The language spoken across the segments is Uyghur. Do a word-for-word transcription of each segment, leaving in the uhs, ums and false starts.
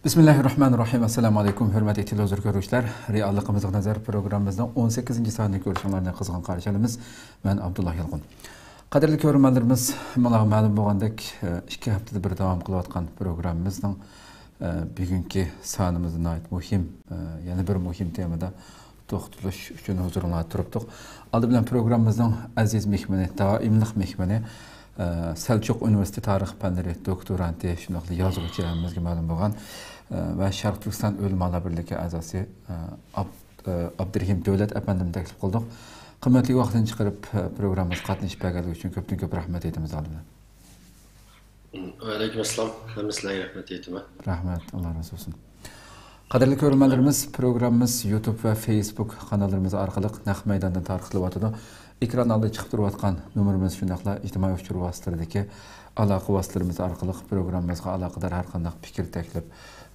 بىسمىللاھىررەھمانىررەھىم. ئەسسالامۇئەلەيكۇم، ھۆرمەتلىك تېلېۋىزور كۆرۈشلەر. رېئاللىقىمىزغا نەزەر پروگراممىمىزنىڭ ئون سەككىزىنچى سانىنى كۆرۈشۈڭلارنى قىزغىن قارشى ئالىمىز. مەن ئابدۇللا يالقۇن. قەدىرلىك كۆرۈرمەنلىرىمىز، ماڭا مەلۇم بولغاندەك، ئىككى ھەپتىدە بىر داۋام قىلىۋاتقان پروگراممىمىزنىڭ بۈگۈنكى سانىمىزدا ناھايىتى مۇھىم، يەنە بىر مۇھىم تېمىدا توختىلىش ئۈچۈن ھۇزۇرۇڭلاردا تۇرۇپتۇق. ئالدى بىلەن پروگراممىمىزنىڭ ئەزىز مېھمىنى، دائىملىق مېھمىنى، ئە، سەلچۇق ئۇنىۋېرسىتېتى تارىخ پەنلىرى دوكتورانتى، شۇنداقلا يازغۇچى، ھەممىمىزگە مەلۇم بولغان، ئە، ۋە شەرقىي تۈركىستان ئۆلىمالار بىرلىكى ئەزاسى، ئە، ئاب-، ئە، ئابدۇرېھىم دۆلەت ئەپەندىنى تەكلىپ قىلدۇق. قىممەتلىك ۋاقتىنى چىقىرىپ، ئە، پروگراممىمىزغا قاتنىشىپ بەرگەنلىكى ئۈچۈن كۆپتىن كۆپ رەھمەت ئېيتىمىز ئالدى بىلەن. ۋەئەلەيكۇم ئەسسالام. ھەممە سىلەرگە رەھمەت ئېيتىمەن. رەھمەت، ئاللا رازى بولسۇن. قەدىرلىك كۆرۈرمەنلىرىمىز، پروگراممىمىز يۇتۇب ۋە فېيسبۇك قاناللىرىمىز ئارقىلىق نەق مەيداندىن تارقىتىلىۋاتىدۇ. ئېكران ئالدىدا چىقىپ تۇرۇۋاتقان نومۇرىمىز، شۇنداقلا ئىجتىمائىي ئۇچۇر ۋاسىتىلىرىدىكى ئالاقە ۋاسىتىلىرىمىز ئارقىلىق پروگراممىمىزغا ئالاقىدار ھەر قانداق پىكىر، تەكلىپ،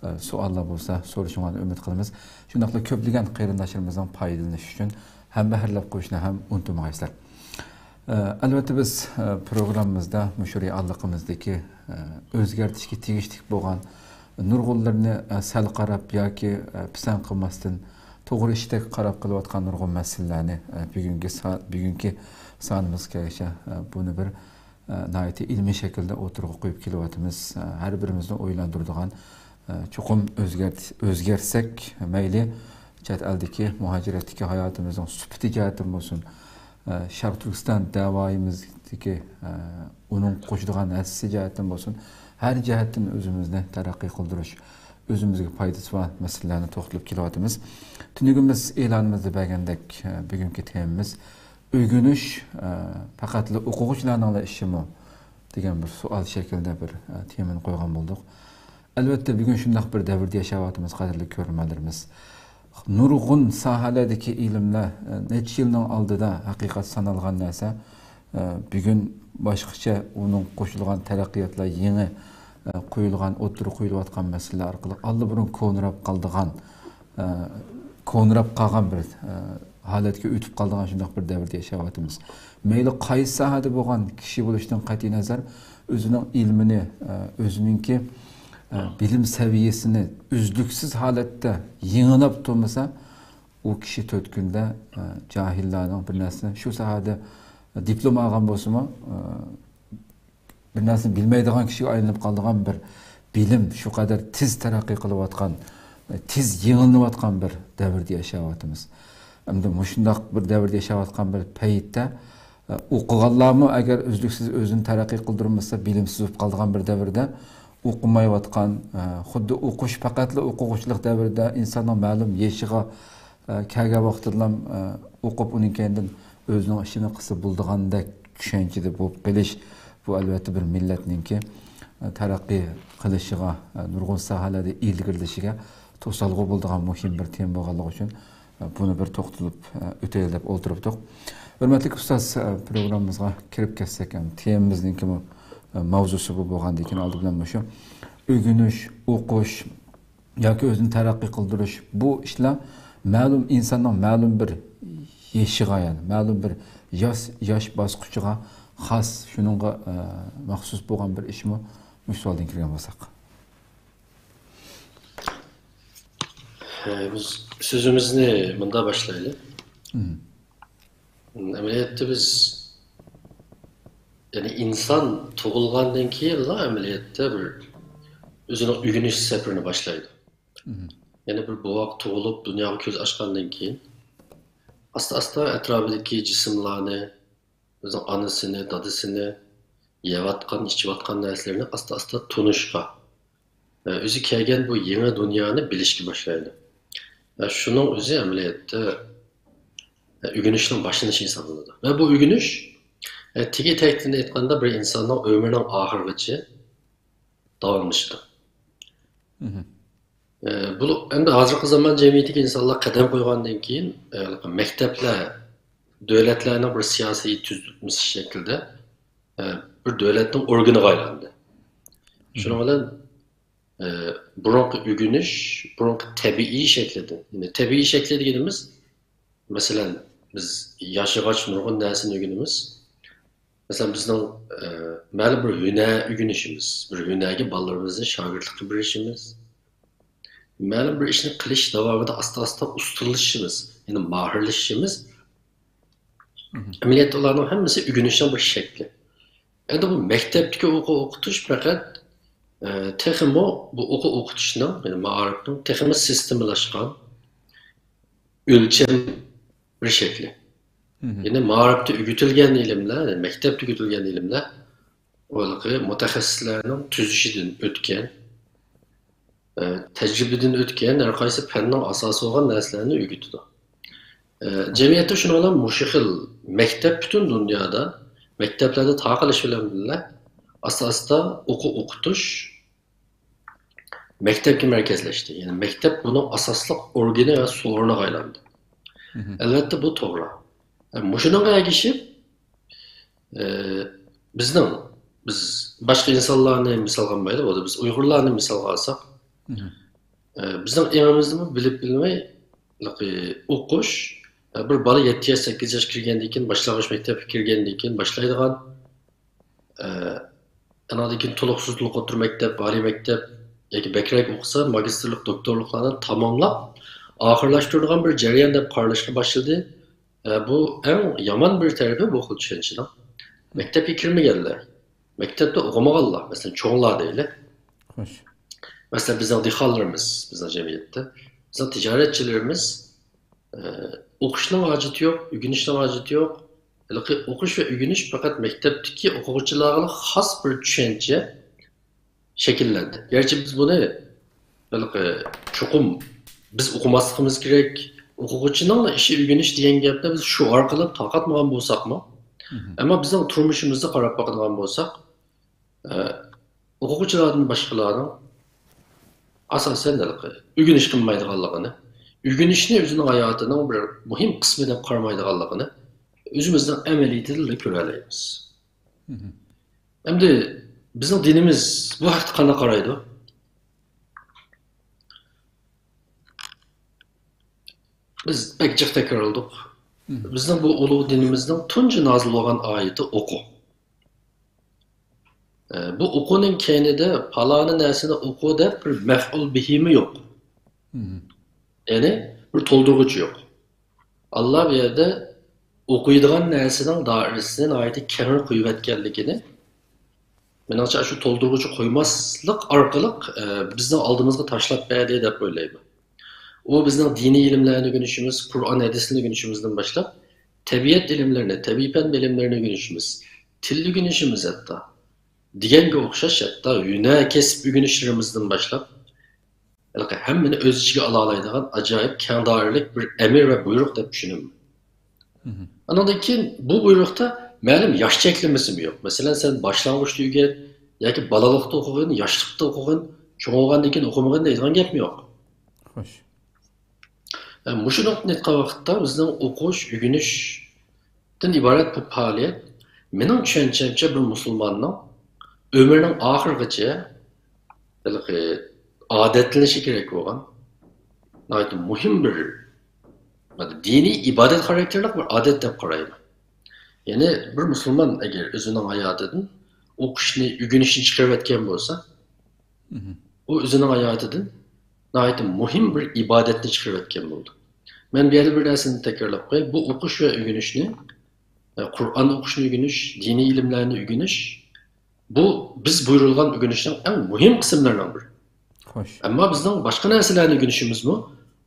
ئە، سوئاللار بولسا سورىشىڭلارنى ئۈمىد قىلىمىز. شۇنداقلا كۆپلىگەن قېرىنداشلىرىمىزنىڭ پايدىلىنىشى ئۈچۈن ھەمبەھىرلەپ قويۇشنى ھەم ئۇنتۇمىغايسىلەر. ئە، ئەلۋەتتە، بىز، ئە، پروگراممىمىزدا مۇشۇ رېئاللىقىمىزدىكى، ئە، ئۆزگەرتىشكە تېگىشلىك بولغان نۇرغۇنلىرىنى، ئە، سەل قاراپ ياكى، ئە، پىسەنت قىلماستىن توغرا ئىشتەك قاراپ قېلىۋاتقان نۇرغۇن مەسىلىلەرنى، ئە، بۈگۈنكى سا-، بۈگۈنكى سانىمىزغا كەلگۈچە، ئە، بۇنى بىر، ئە، ناھايىتى ئىلمىي شەكىلدە ئوتتۇرىغا قويۇپ كېلىۋاتىمىز. ئە، ھەر بىرىمىزنى ئويلاندۇرىدىغان، ئە، چوقۇم ئۆزگەرت-، ئۆزگەرتسەك، مەيلى چەت ئەلدىكى مۇھاجىرەتتىكى ھاياتىمىزنىڭ سۈپىتى جەھەتتىن بولسۇن، ئە، شەرقىي تۈركىستان دەۋايىمىزدىكى، ئە، ئۇنىڭ قوشىدىغان ھەسسىسى جەھەتتىن بولسۇن، ھەر جەھەتتىن ئۆزىمىزنى تەرەققىي قىلدۇرۇش، ئۆزىمىزگە پايدىسى بار مەسىلىلەرنى توختىلىپ كېلىۋاتىمىز. تۈنۈگۈن بىز ئېلانىمىزدا بەرگەندەك، ئە، بۈگۈنكى تېمىمىز ئۆگىنىش، ئە، پەقەتلا ئوقۇغۇچىلارنىڭلا ئىشىمۇ؟ دېگەن بىر سوئال شەكلىدە بىر، ئە، تېمىنى قويغان بولدۇق. ئەلۋەتتە، بۈگۈن شۇنداق بىر دەۋردە ياشاۋاتىمىز، قەدىرلىك كۆرۈرمەنلىرىمىز. نۇرغۇن ساھەلەردىكى ئىلىملەر، ئە، نەچچە يىلنىڭ ئالدىدا ھەقىقەت سانالغان نەرسە، ئە، بۈگۈن باشقىچە ئۇنىڭ قوشۇلغان تەرەققىياتلار، يېڭى، ئە، قويۇلغان، ئوتتۇرىغا قويۇلۇۋاتقان مەسىلىلەر ئارقىلىق ئاللىبۇرۇن كونىراپ قالىدىغان، ئە، كونىراپ قالغان بىر، ئە، ھالەتكە ئۆتۈپ قالىدىغان شۇنداق بىر دەۋردە ياشاۋاتىمىز. مەيلى قايسى ساھەدە بولغان كىشى بولۇشىدىن قەتئىينەزەر، ئۆزىنىڭ ئىلمىنى، ئە، ئۆزىنىڭكى، ئە، بىلىم سەۋىيەسىنى ئۈزلۈكسىز ھالەتتە يېڭىلاپ تۇرمىسا، ئۇ كىشى تۆت كۈندە، ئە، جاھىللارنىڭ بىر نەرسىنى، شۇ ساھەدە دىپلوم ئالغان بولسىمۇ، ئە، بىر نەرسىنى بىلمەيدىغان كىشىگە ئايلىنىپ قالىدىغان بىر بىلىم، شۇ قەدەر تېز تەرەققىي قىلىۋاتقان، تېز يېڭىلىنىۋاتقان بىر دەۋردە ياشاۋاتىمىز. ئەمدى مۇشۇنداق بىر دەۋردە ياشاۋاتقان بىر پەيتتە، ئوقۇغانلارمۇ ئەگەر ئۈزلۈكسىز ئۆزىنى تەرەققىي قىلدۇرمىسا، بىلىمسىز بولۇپ قالىدىغان بىر دەۋردە، ئوقۇمايۋاتقان، خۇددى ئوقۇش، پەقەتلا ئوقۇغۇچىلىق دەۋرىدە ئىنساننىڭ مەلۇم يېشىغا، ئە، كەلگەن ۋاقتىدىلا، ئە، ئوقۇپ، ئۇنىڭ كەينىدىن ئۆزىنىڭ ئىشىنى قىلسا بولىدىغاندەك چۈشەنچىدە بولۇپ قېلىش، بۇ، ئەلۋەتتە، بىر مىللەتنىڭكى، ئە، تەرەققىي قىلىشىغا، ئە، نۇرغۇن ساھەلەردە ئىلگىرىلىشىگە توسالغۇ بولىدىغان مۇھىم بىر تېما بولغانلىقى ئۈچۈن، ئە، بۇنى بىر توختىلىپ، ئە، ئۆتەيلى دەپ ئولتۇرۇپتۇق. ھۆرمەتلىك ئۇستاز، ئە، پروگراممىمىزغا كىرىپ كەتسەك، ئەمدى تېمىمىزنىڭكىمۇ، ئە، ماۋزۇسى بۇ بولغاندىن كېيىن، ئالدى بىلەن مۇشۇ ئۆگىنىش، ئوقۇش، ياكى ئۆزىنى تەرەققىي قىلدۇرۇش، بۇ ئىشلار مەلۇم ئىنساننىڭ مەلۇم بىر يېشىغا، يەنى مەلۇم بىر ياش، ياش باسقۇچىغا خاس، شۇنىڭغا، ئە، مەخسۇس بولغان بىر ئىشمۇ؟ مۇشۇ سوئالدىن كىرگەن بولساق. ھە، بىز سۆزىمىزنى مۇنداق باشلايلى. مم. ئەمەلىيەتتە بىز، يەنى ئىنسان تۇغۇلغاندىن كېيىنلا ئەمەلىيەتتە بىر ئۆزىنىڭ ئۆگىنىش سەپىرىنى باشلايدۇ. مم. يەنى بىر بوۋاق تۇغۇلۇپ دۇنياغا كۆز ئاچقاندىن كېيىن، ئاستا-ئاستا ئەتراپىدىكى جىسىملارنى، ئۆزىنىڭ ئانىسىنى، دادىسىنى، يەۋاتقان، ئىچىۋاتقان نەرسىلىرىنى ئاستا-ئاستا تونۇشقا، ئۆزى كەلگەن بۇ يېڭى دۇنيانى بىلىشكە باشلايدۇ. شۇنىڭ ئۆزى ئەمەلىيەتتە ئۆگىنىشنىڭ باشلىنىشى ھېسابلىنىدۇ. ۋە بۇ ئۆگىنىش، تېگى تەكتىدىن ئېيتقاندا، بىر ئىنساننىڭ ئۆمرىنىڭ ئاخىرىغىچە داۋاملىشىدۇ. مهم. ئە، بۇ، ئەمدى ھازىرقى زامان جەمئىيىتىگە ئىنسانلار قەدەم قويغاندىن كېيىن، ئە، مەكتەپلەر دۆلەتلەرنىڭ بىر سىياسىي تۈزۈلمىسى شەكلىدە، ئە، بىر دۆلەتنىڭ ئورگىنىغا ئايلاندى. شۇنىڭ بىلەن، ئە، بۇرۇنقى ئۆگىنىش، بۇرۇنقى تەبىئىي شەكلىدىن، يەنى تەبىئىي شەكلى دېگىنىمىز، مەسىلەن، بىز ياشىغاچ نۇرغۇن نەرسىنى ئۆگىنىمىز. مەسىلەن، بىزنىڭ، ئە، مەلۇم بىر ھۈنەر ئۆگىنىشىمىز، بىر ھۈنەرگە بالىلىرىمىزنى شاگىرتلىققا بېرىشىمىز، مەلۇم بىر ئىشنى قىلىش داۋامىدا ئاستا-ئاستا ئۇستىلىشىشىمىز، يەنى ماھىرلىشىشىمىز، ئەمەلىيەتتە ئۇلارنىڭ ھەممىسى ئۆگىنىشنىڭ بىر شەكلى. ئەمدى بۇ مەكتەپتىكى ئوقۇ-ئوقۇتۇش پەقەت، ئە، تېخىمۇ بۇ ئوقۇ-ئوقۇتۇشنىڭ، يەنى مائارىپنىڭ تېخىمۇ سىستېمىلاشقان، ئۆلچەم بىر شەكلى. يەنى مائارىپتا ئۆگىتىلگەن ئىلىملەر، مەكتەپتە ئۆگىتىلگەن ئىلىملەر، ھېلىقى مۇتەخەسسىسلەرنىڭ تۈزۈشىدىن ئۆتكەن، ئە، تەجرىبىدىن ئۆتكەن ھەر قايسى پەننىڭ ئاساسى بولغان نەرسىلەرنى ئۆگىتىدۇ. ئە، جەمئىيەتتە شۇنىڭ بىلەن مۇشۇ خىل مەكتەپ پۈتۈن دۇنيادا مەكتەپلەردە تارقىلىش بىلەن بىللە ئاستا-ئاستا ئوقۇ-ئوقۇتۇش مەكتەپكە مەركەزلەشتى. يەنى مەكتەپ بۇنىڭ ئاساسلىق ئورگىنى ۋە سورۇنىغا ئايلاندى. ئەلۋەتتە، بۇ توغرا. ئە، مۇشۇنىڭغا ئەگىشىپ، ئە، بىزنىڭ، بىز باشقا ئىنسانلارنى مىسالغا ئالمايلى، بولدى، بىز ئۇيغۇرلارنى مىسالغا ئالساق، ئە، بىزنىڭ ئېڭىمىزدىمۇ بىلىپ بىلمەي، ھېلىقى ئوقۇش، ئە، بىر بالا يەتتە ياش، سەككىز ياش كىرگەندىن كېيىن، باشلانغۇچ مەكتەپكە كىرگەندىن كېيىن باشلايدىغان، ئە، ئاناندىن كېيىن تولۇقسىزلىق ئوتتۇرا مەكتەپ، ئالىي مەكتەپ ياكى بەكرەك ئوقۇسا، ماگىستىرلىق، دوكتورلۇقلارنى تاماملاپ، ئاخىرلاشتۇرىدىغان بىر جەريان دەپ قارىلىشقا باشلىدى. ئە، بۇ ئەڭ يامان بىر تەرىپى بۇ خىل چۈشەنچىنىڭ. مەكتەپكە كىرمىگەنلەر، مەكتەپتە ئوقۇمىغانلار، مەسىلەن، چوڭلار دەيلى. خوش. مەسىلەن، بىزنىڭ دېھقانلىرىمىز، بىزنىڭ جەمئىيەتتە، بىزنىڭ تىجارەتچىلىرىمىز، ئە، ئوقۇشنىڭ ھاجىتى يوق، ئۆگىنىشنىڭ ھاجىتى يوق. ھېلىقى ئوقۇش ۋە ئۆگىنىش پەقەت مەكتەپتىكى ئوقۇغۇچىلارغىلا خاس بىر چۈشەنچە شەكىللەندى. گەرچە بىز بۇنى ھېلىقى چوقۇم بىز ئوقۇماسلىقىمىز كېرەك، ئوقۇغۇچىنىڭلا ئىشى ئۆگىنىش دېگەن گەپنى بىز شۇ ئارقىلىق تارقاتمىغان بولساقمۇ، ئەمما بىزنىڭ تۇرمۇشىمىزدا قاراپ باقىدىغان بولساق، ئە، ئوقۇغۇچىلاردىن باشقىلارنىڭ ئاساسەن ھېلىقى ئۆگىنىش قىلمايدىغانلىقىنى، ئۆگىنىشنى ئۆزىنىڭ ھاياتىنىڭ بىر مۇھىم قىسمى دەپ قارىمايدىغانلىقىنى ئۆزىمىزنىڭ ئەمەلىيىتىدىنلا كۆرەلەيمىز. ئەمدى بىزنىڭ دىنىمىز بۇ ھەقتە قانداق قارايدۇ؟ بىز بەك جىق تەكرارلىدۇق. بىزنىڭ بۇ ئۇلۇغ دىنىمىزنىڭ تۇنجى نازىل بولغان ئايىتى ئوقۇ. ئە، بۇ ئوقۇنىڭ كەينىدە پالانى نەرسىنى ئوقۇ دەپ بىر مەفئۇل بىھىمۇ يوق. يەنى بىر تولدۇرغۇچ يوق. ئاللا بۇ يەردە ئوقۇيدىغان نەرسىنىڭ دائىرىسىنى ناھايىتى كەڭرى قويۇۋەتكەنلىكىنى، مېنىڭچە، شۇ تولدۇرغۇچ قويماسلىق ئارقىلىق، ئە، بىزنىڭ ئالدىمىزغا تاشلاپ بەردى دەپ ئويلايمەن. ئۇ بىزنىڭ دىنىي ئىلىملەرنى ئۆگىنىشىمىز، قۇرئان ھەدىسنى ئۆگىنىشىمىزدىن باشلاپ، تەبىئەت ئىلىملىرىنى، تەبىئىي پەن بىلىملىرىنى ئۆگىنىشىمىز، تىل ئۆگىنىشىمىز ھەتتا، دېگەنگە ئوخشاش، ھەتتا ھۈنەر، كەسىپ ئۆگىنىشلىرىمىزدىن باشلاپ، ھېلىقى ھەممىنى ئۆز ئىچىگە ئالالايدىغان ئاجايىپ كەڭ دائىرىلىك بىر ئەمىر ۋە بۇيرۇق دەپ چۈشىنىمەن. ئانىڭدىن كېيىن بۇ بۇيرۇقتا مەلۇم ياش چەكلىمىسىمۇ يوق. مەسىلەن، سەن باشلانغۇچتا ئۆگەن ياكى بالىلىقتا ئوقۇغىن، ياشلىقتا ئوقۇغىن، چوڭ بولغاندىن كېيىن ئوقۇمىغىن دەيدىغان گەپمۇ يوق. خوش. ئە، مۇشۇ نۇقتىنى ئېيتقان اقىۋەتتە بىزنىڭ ئوقۇش، ئۆگىنىشتىن ئىبارەت بۇ پائالىيەت، مېنىڭ چۈشەنچەمچە، بىر مۇسۇلماننىڭ ئۆمرىنىڭ ئاخىرىغىچە ھېلىقى ئادەتلىنىشى كېرەك بولغان ناھايىتى مۇھىم بىر، دىنىي ئىبادەت خاراكتېرلىك بىر ئادەت دەپ قارايمەن. يەنى بىر مۇسۇلمان ئەگەر ئۆزىنىڭ ھاياتىدىن ئوقۇشنى، ئۆگىنىشنى چىقىرىۋەتكەن بولسا، ئۇ ئۆزىنىڭ ھاياتىدىن ناھايىتى مۇھىم بىر ئىبادەتنى چىقىرىۋەتكەن بولىدۇ. مەن بۇ يەردە بىر نەرسىنى تەكرارلاپ قوياي. بۇ ئوقۇش ۋە ئۆگىنىشنى، ئە، قۇرئان ئوقۇشنى ئۆگىنىش، دىنىي ئىلىملەرنى ئۆگىنىش، بۇ بىز بۇيرۇلغان ئۆگىنىشنىڭ ئەڭ مۇھىم قىسىملىرىنىڭ بىرى. خوش. ئەمما بىزنىڭ باشقا نەرسىلەرنى ئۆگىنىشىمىزمۇ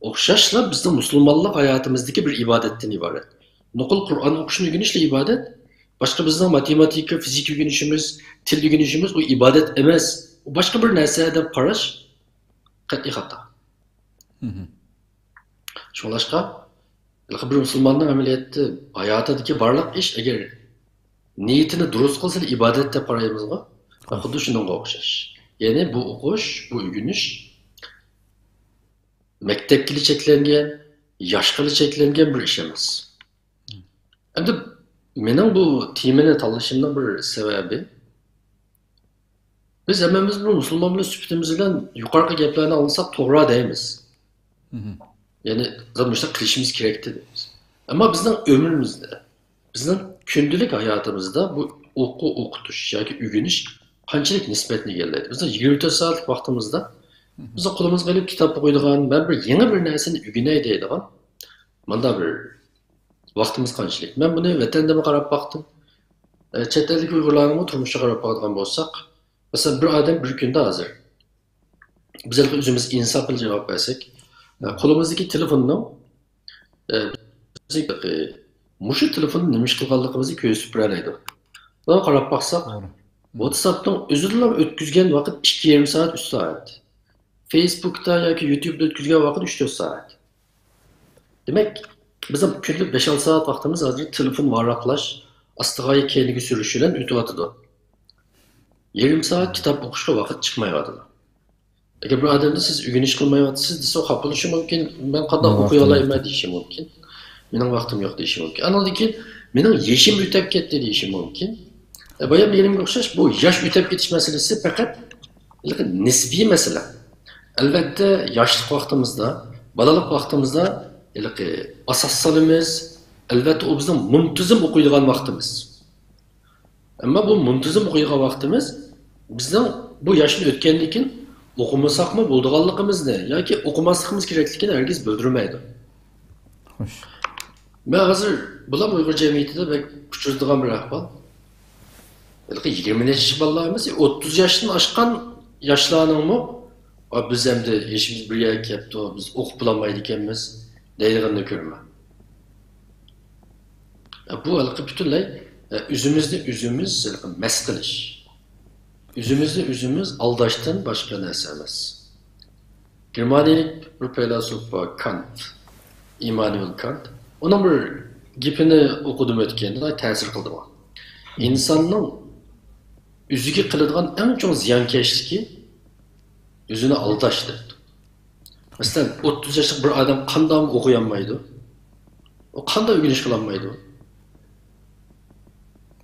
ئوخشاشلا بىزنىڭ مۇسۇلمانلىق ھاياتىمىزدىكى بىر ئىبادەتتىن ئىبارەت. نوقۇل قۇرئان ئوقۇشنى ئۆگىنىشلا ئىبادەت. باشقا بىزنىڭ ماتېماتىكا، فىزىكا ئۆگىنىشىمىز، تىل ئۆگىنىشىمىز ئۇ ئىبادەت ئەمەس، ئۇ باشقا بىر نەرسە دەپ قاراش قەتئىي خاتا. شۇڭلاشقا، ھېلىقى بىر مۇسۇلماننىڭ ئەمەلىيەتتە ھاياتىدىكى بارلىق ئىش، ئەگەر نىيىتىنى دۇرۇس قىلسىلا ئىبادەت دەپ قارايمىزغۇ، خۇددى شۇنىڭغا ئوخشاش. يەنى بۇ ئوقۇش، بۇ ئۆگىنىش مەكتەپكىلا چەكلەنگەن، ياشقىلا چەكلەنگەن بىر ئىش ئەمەس. ئەمدى مېنىڭ بۇ تېمىنى تاللىشىمنىڭ بىر سەۋەبى، بىز ھەممىمىز بىر مۇسۇلمان بىلەن سۈپىتىمىز بىلەن يۇقىرىقى گەپلەرنى ئاڭلىساق توغرا دەيمىز. يەنى، زادى مۇشۇنداق قىلىشىمىز كېرەكتى دەيمىز. ئەمما بىزنىڭ ئۆمرىمىزدە، بىزنىڭ كۈندىلىك ھاياتىمىزدا بۇ ئوقۇ، ئوقۇتۇش ياكى ئۆگىنىش قانچىلىك نىسبەتنى ئىگىلەيدۇ؟ بىزنىڭ يىگىرمە تۆت سائەتلىك ۋاقتىمىزدا بىز قولىمىزغا ئېلىپ كىتاب ئوقۇيدىغان، مەن بىر يېڭى بىر نەرسىنى ئۆگىنەي دەيدىغان مۇنداق بىر ۋاقتىمىز قانچىلىك؟ مەن بۇنى ۋەتەندىمۇ قاراپ باقتىم. ئە، چەت ئەلدىكى ئۇيغۇرلارنىڭمۇ تۇرمۇشىغا قاراپ باقىدىغان بولساق، مەسىلەن، بىر ئادەم بىر كۈندە ھازىر، بىز ھېلىقى ئۆزىمىز ئىنساپلىق جاۋاب بەرسەك، ئە، قولىمىزدىكى تېلېفوننىڭ، ئە، بىز ھېلىقى مۇشۇ تېلېفوندا نېمە ئىش قىلغانلىقىمىزنى كۆرسىتىپ بېرەلەيدۇ. بۇنى قاراپ باقساق، توغرا. ۋاتساپنىڭ ئۆزىدىلا ئۆتكۈزگەن ۋاقىت ئىككى يېرىم سائەت، ئۈچ سائەت. فېيسبۇكتا ياكى يۇتيۇبتا ئۆتكۈزگەن ۋاقىت ئۈچ تۆت سائەت. دېمەك، بىزنىڭ كۈندە بەش ئالتە سائەت ۋاقتىمىز ھازىر تېلېفون ۋاراقلاش، ئاستىغا كەينىگە سۈرۈش بىلەن ئۆتۈۋاتىدۇ. يېرىم سائەت كىتاب ئوقۇشقا ۋاقىت چىقمايۋاتىدۇ. ئەگەر بىر ئادەمدىن سىز ئۆگىنىش قىلمايۋاتىسىز دېسە، خاپا بولۇشى مۇمكىن، مەن قانداق ئوقۇيالايمەن دېيىشى مۇمكىن. مېنىڭ ۋاقتىم يوق دېيىشى مۇمكىن. ئانىڭدىن كېيىن مېنىڭ يېشىم ئۆتەپ كەتتى دېيىشى مۇمكىن. ئە، بايام دېگىنىمگە ئوخشاش، بۇ ياش ئۆتەپ كېتىش مەسىلىسى پەقەت ھېلىقى نىسپىي مەسىلە. ئەلۋەتتە، ياشلىق ۋاقتىمىزدا، بالىلىق ۋاقتىمىزدا ھېلىقى ئاساس سالىمىز. ئەلۋەتتە، ئۇ بىزنىڭ مۇنتىزىم ئوقۇيدىغان ۋاقتىمىز. ئەمما بۇ مۇنتىزىم ئوقۇيدىغان ۋاقتىمىز بىزنىڭ بۇ ياشنى ئۆتكەندىن كېيىن ئوقۇمىساقمۇ بولىدىغانلىقىمىزنى ياكى ئوقۇماسلىقىمىز كېرەكلىكىنى ھەرگىز بىلدۈرمەيدۇ. خوش. مەن ھازىر بۇلام ئۇيغۇر جەمئىيىتىدە بەك ئۇچرىتىدىغان بىر ئەھۋال. ھېلىقى يىگىرمە نەچچە بالىلار ئەمەس، ئوتتۇز ياشتىن ئاشقان ياشلارنىڭمۇ، «ئا، بىز ئەمدى يېشىمىز بىر يەرگە كەپتۇ، بىز ئوقۇپ بولالمايدىكەنمىز» دەيدىغىنىنى كۆرىمەن. بۇ ھېلىقى پۈتۈنلەي، ئۆزىمىزنى ئۆزىمىز ھېلىقى مەست قىلىش. ئۆزىمىزنى ئۆزىمىز ئالداشتىن باشقا نەرسە ئەمەس. گېرمانىيەلىك بىر پەيلاسوپ بار، كانت. ئىممانۇئېل كانت. ئۇنىڭ بىر گېپىنى ئوقۇدۇم ئۆتكەندە، تەسىر قىلدى ماڭا. ئىنساننىڭ ئۆزىگە قىلىدىغان ئەڭ چوڭ زىيانكەشلىكى ئۆزىنى ئالداش دەپتۇ. مەسىلەن، ئوتتۇز ياشلىق بىر ئادەم قانداقمۇ ئوقۇيالمايدۇ؟ ئۇ قانداق ئۆگىنىش قىلالمايدۇ؟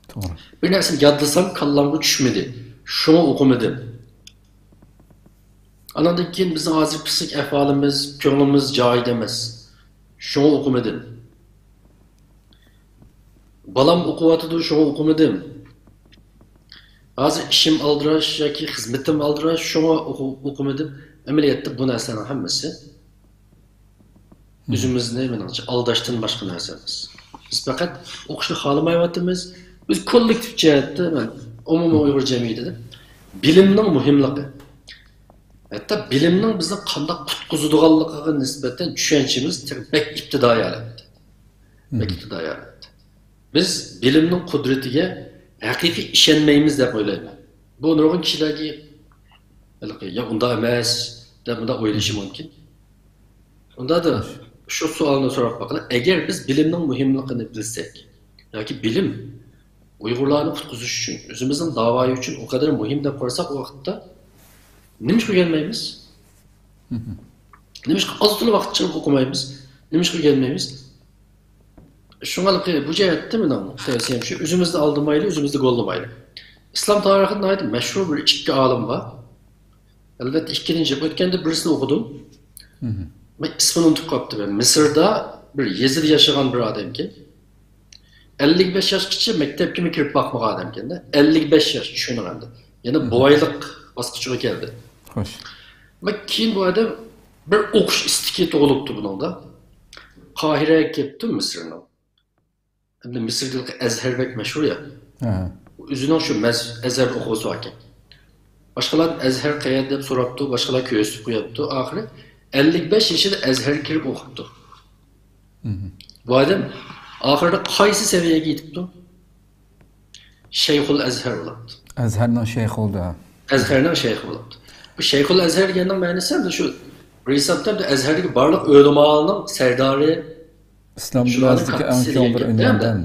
توغرا. بىر نەرسىنى يادلىسام، كاللامغا چۈشمىدى. شۇڭا ئوقۇمىدىم. ئاناندىن كېيىن بىزنىڭ ھازىر پسىخىك ئەھۋالىمىز، كۆڭلىمىز جايىدا ئەمەس. شۇڭا ئوقۇمىدىم. بالام ئوقۇۋاتىدۇ، شۇڭا ئوقۇمىدىم. ھازىر ئىشىم ئالدىراش ياكى خىزمىتىم ئالدىراش، شۇڭا ئوقۇ-، ئوقۇمىدىم. ئەمەلىيەتتە بۇ نەرسىلەرنىڭ ھەممىسى ئۆزىمىزنى، مېنىڭچە، ئالداشتىن باشقا نەرسە ئەمەس. بىز پەقەت ئوقۇشنى خالىمايۋاتىمىز. بىز كوللېكتىپ جەھەتتە، مەن ئومۇمىي ئۇيغۇر جەمئىيىتىدە بىلىمنىڭ مۇھىملىقى، ھەتتا بىلىمنىڭ بىزنى قانداق قۇتقۇزىدىغانلىقىغا نىسبەتەن چۈشەنچىمىز تېخى بەك ئىپتىدائىي ھالەتتە. بەك ئىپتىدائىي ھالەتتە. بىز بىلىمنىڭ قۇدرىتىگە ھەقىقىي ئىشەنمەيمىز دەپ ئويلايمەن. بۇ نۇرغۇن كىشىلەرگە ھېلىقى، يا ئۇنداق ئەمەس دەپ مۇنداق ئويلىشى مۇمكىن. ئۇنداقتا شۇ سوئالنى سوراپ باقىلى. ئەگەر بىز بىلىمنىڭ مۇھىملىقىنى بىلسەك، ياكى بىلىم ئۇيغۇرلارنى قۇتقۇزۇش ئۈچۈن، ئۆزىمىزنىڭ داۋايى ئۈچۈن ئۇ قەدەر مۇھىم دەپ قارىساق، ئۇ ۋاقىتتا نېمىشقا ئۆگەنمەيمىز؟ نېمىشقا ئازتولا ۋاقىت چىقىرىپ ئوقۇمايمىز؟ نېمىشقا ئۆگەنمەيمىز؟ شۇڭا بۇ جەھەتتە مېنىڭ تەۋسىيەم شۇ، ئۆزىمىزنى ئالدىمايلى، ئۆزىمىزنى گوللىمايلى. ئىسلام تارىخىدا ناھايىتى مەشھۇر بىر ئىككى ئالىم بار. ئەلۋەتتە، ئىككىنچى يىل ئۆتكەندە بىرسىنى ئوقۇدۇم. مەن ئىسمىنى ئۇنتۇپ قاپتىمەن. مىسىردا بىر يېزىدا ياشىغان بىر ئادەمكەن. ئەللىك بەش ياشقىچە مەكتەپكىمۇ كىرىپ باقمىغان ئادەمكەن-دە. ئەللىك بەش ياش، چۈشىنىڭ ئەمدى. يەنە بوۋايلىق باسقۇچىغا كەلدى. خوش. ۋە كېيىن بۇ ئادەم بىر ئوقۇش ئىستىكى تۇغۇلۇپتۇ بۇنىڭدا. قاھىرەگە كېلىپتۇ مىسىرنىڭ. ئەمدى مىسىردىكى ئەزھەر بەك مەشھۇر يا. ئۆزىنىڭ شۇ مەز-، ئەزھەردە ئوقۇغۇسى باركەن. باشقىلار «ئەزھەر قەيەردە؟» دەپ سوراپتۇ، باشقىلار كۆرسىتىپ قويۇپتۇ. ئاخىرى ئەللىك بەش يېشىدا ئەزھەرگە كىرىپ ئوقۇپتۇ. بۇ ئادەم ئاخىرىدا قايسى سەۋىيەگە يېتىپتۇ؟ شەيخۇل ئەزھەر بولاپتۇ. ئەزھەرنىڭ شەيخى بولدى. ئەزھەرنىڭ شەيخى بولاپتۇ. بۇ شەيخۇل ئەزھەر دېگەننىڭ مەنىسى ئەمدى شۇ، بىر ھېسابتا ئەزھەردىكى بارلىق ئۆلىمالارنىڭ سەردارى. ئىسلام دۇنياسىدىكى ئەڭ چوڭ بىر ئۈنۋان.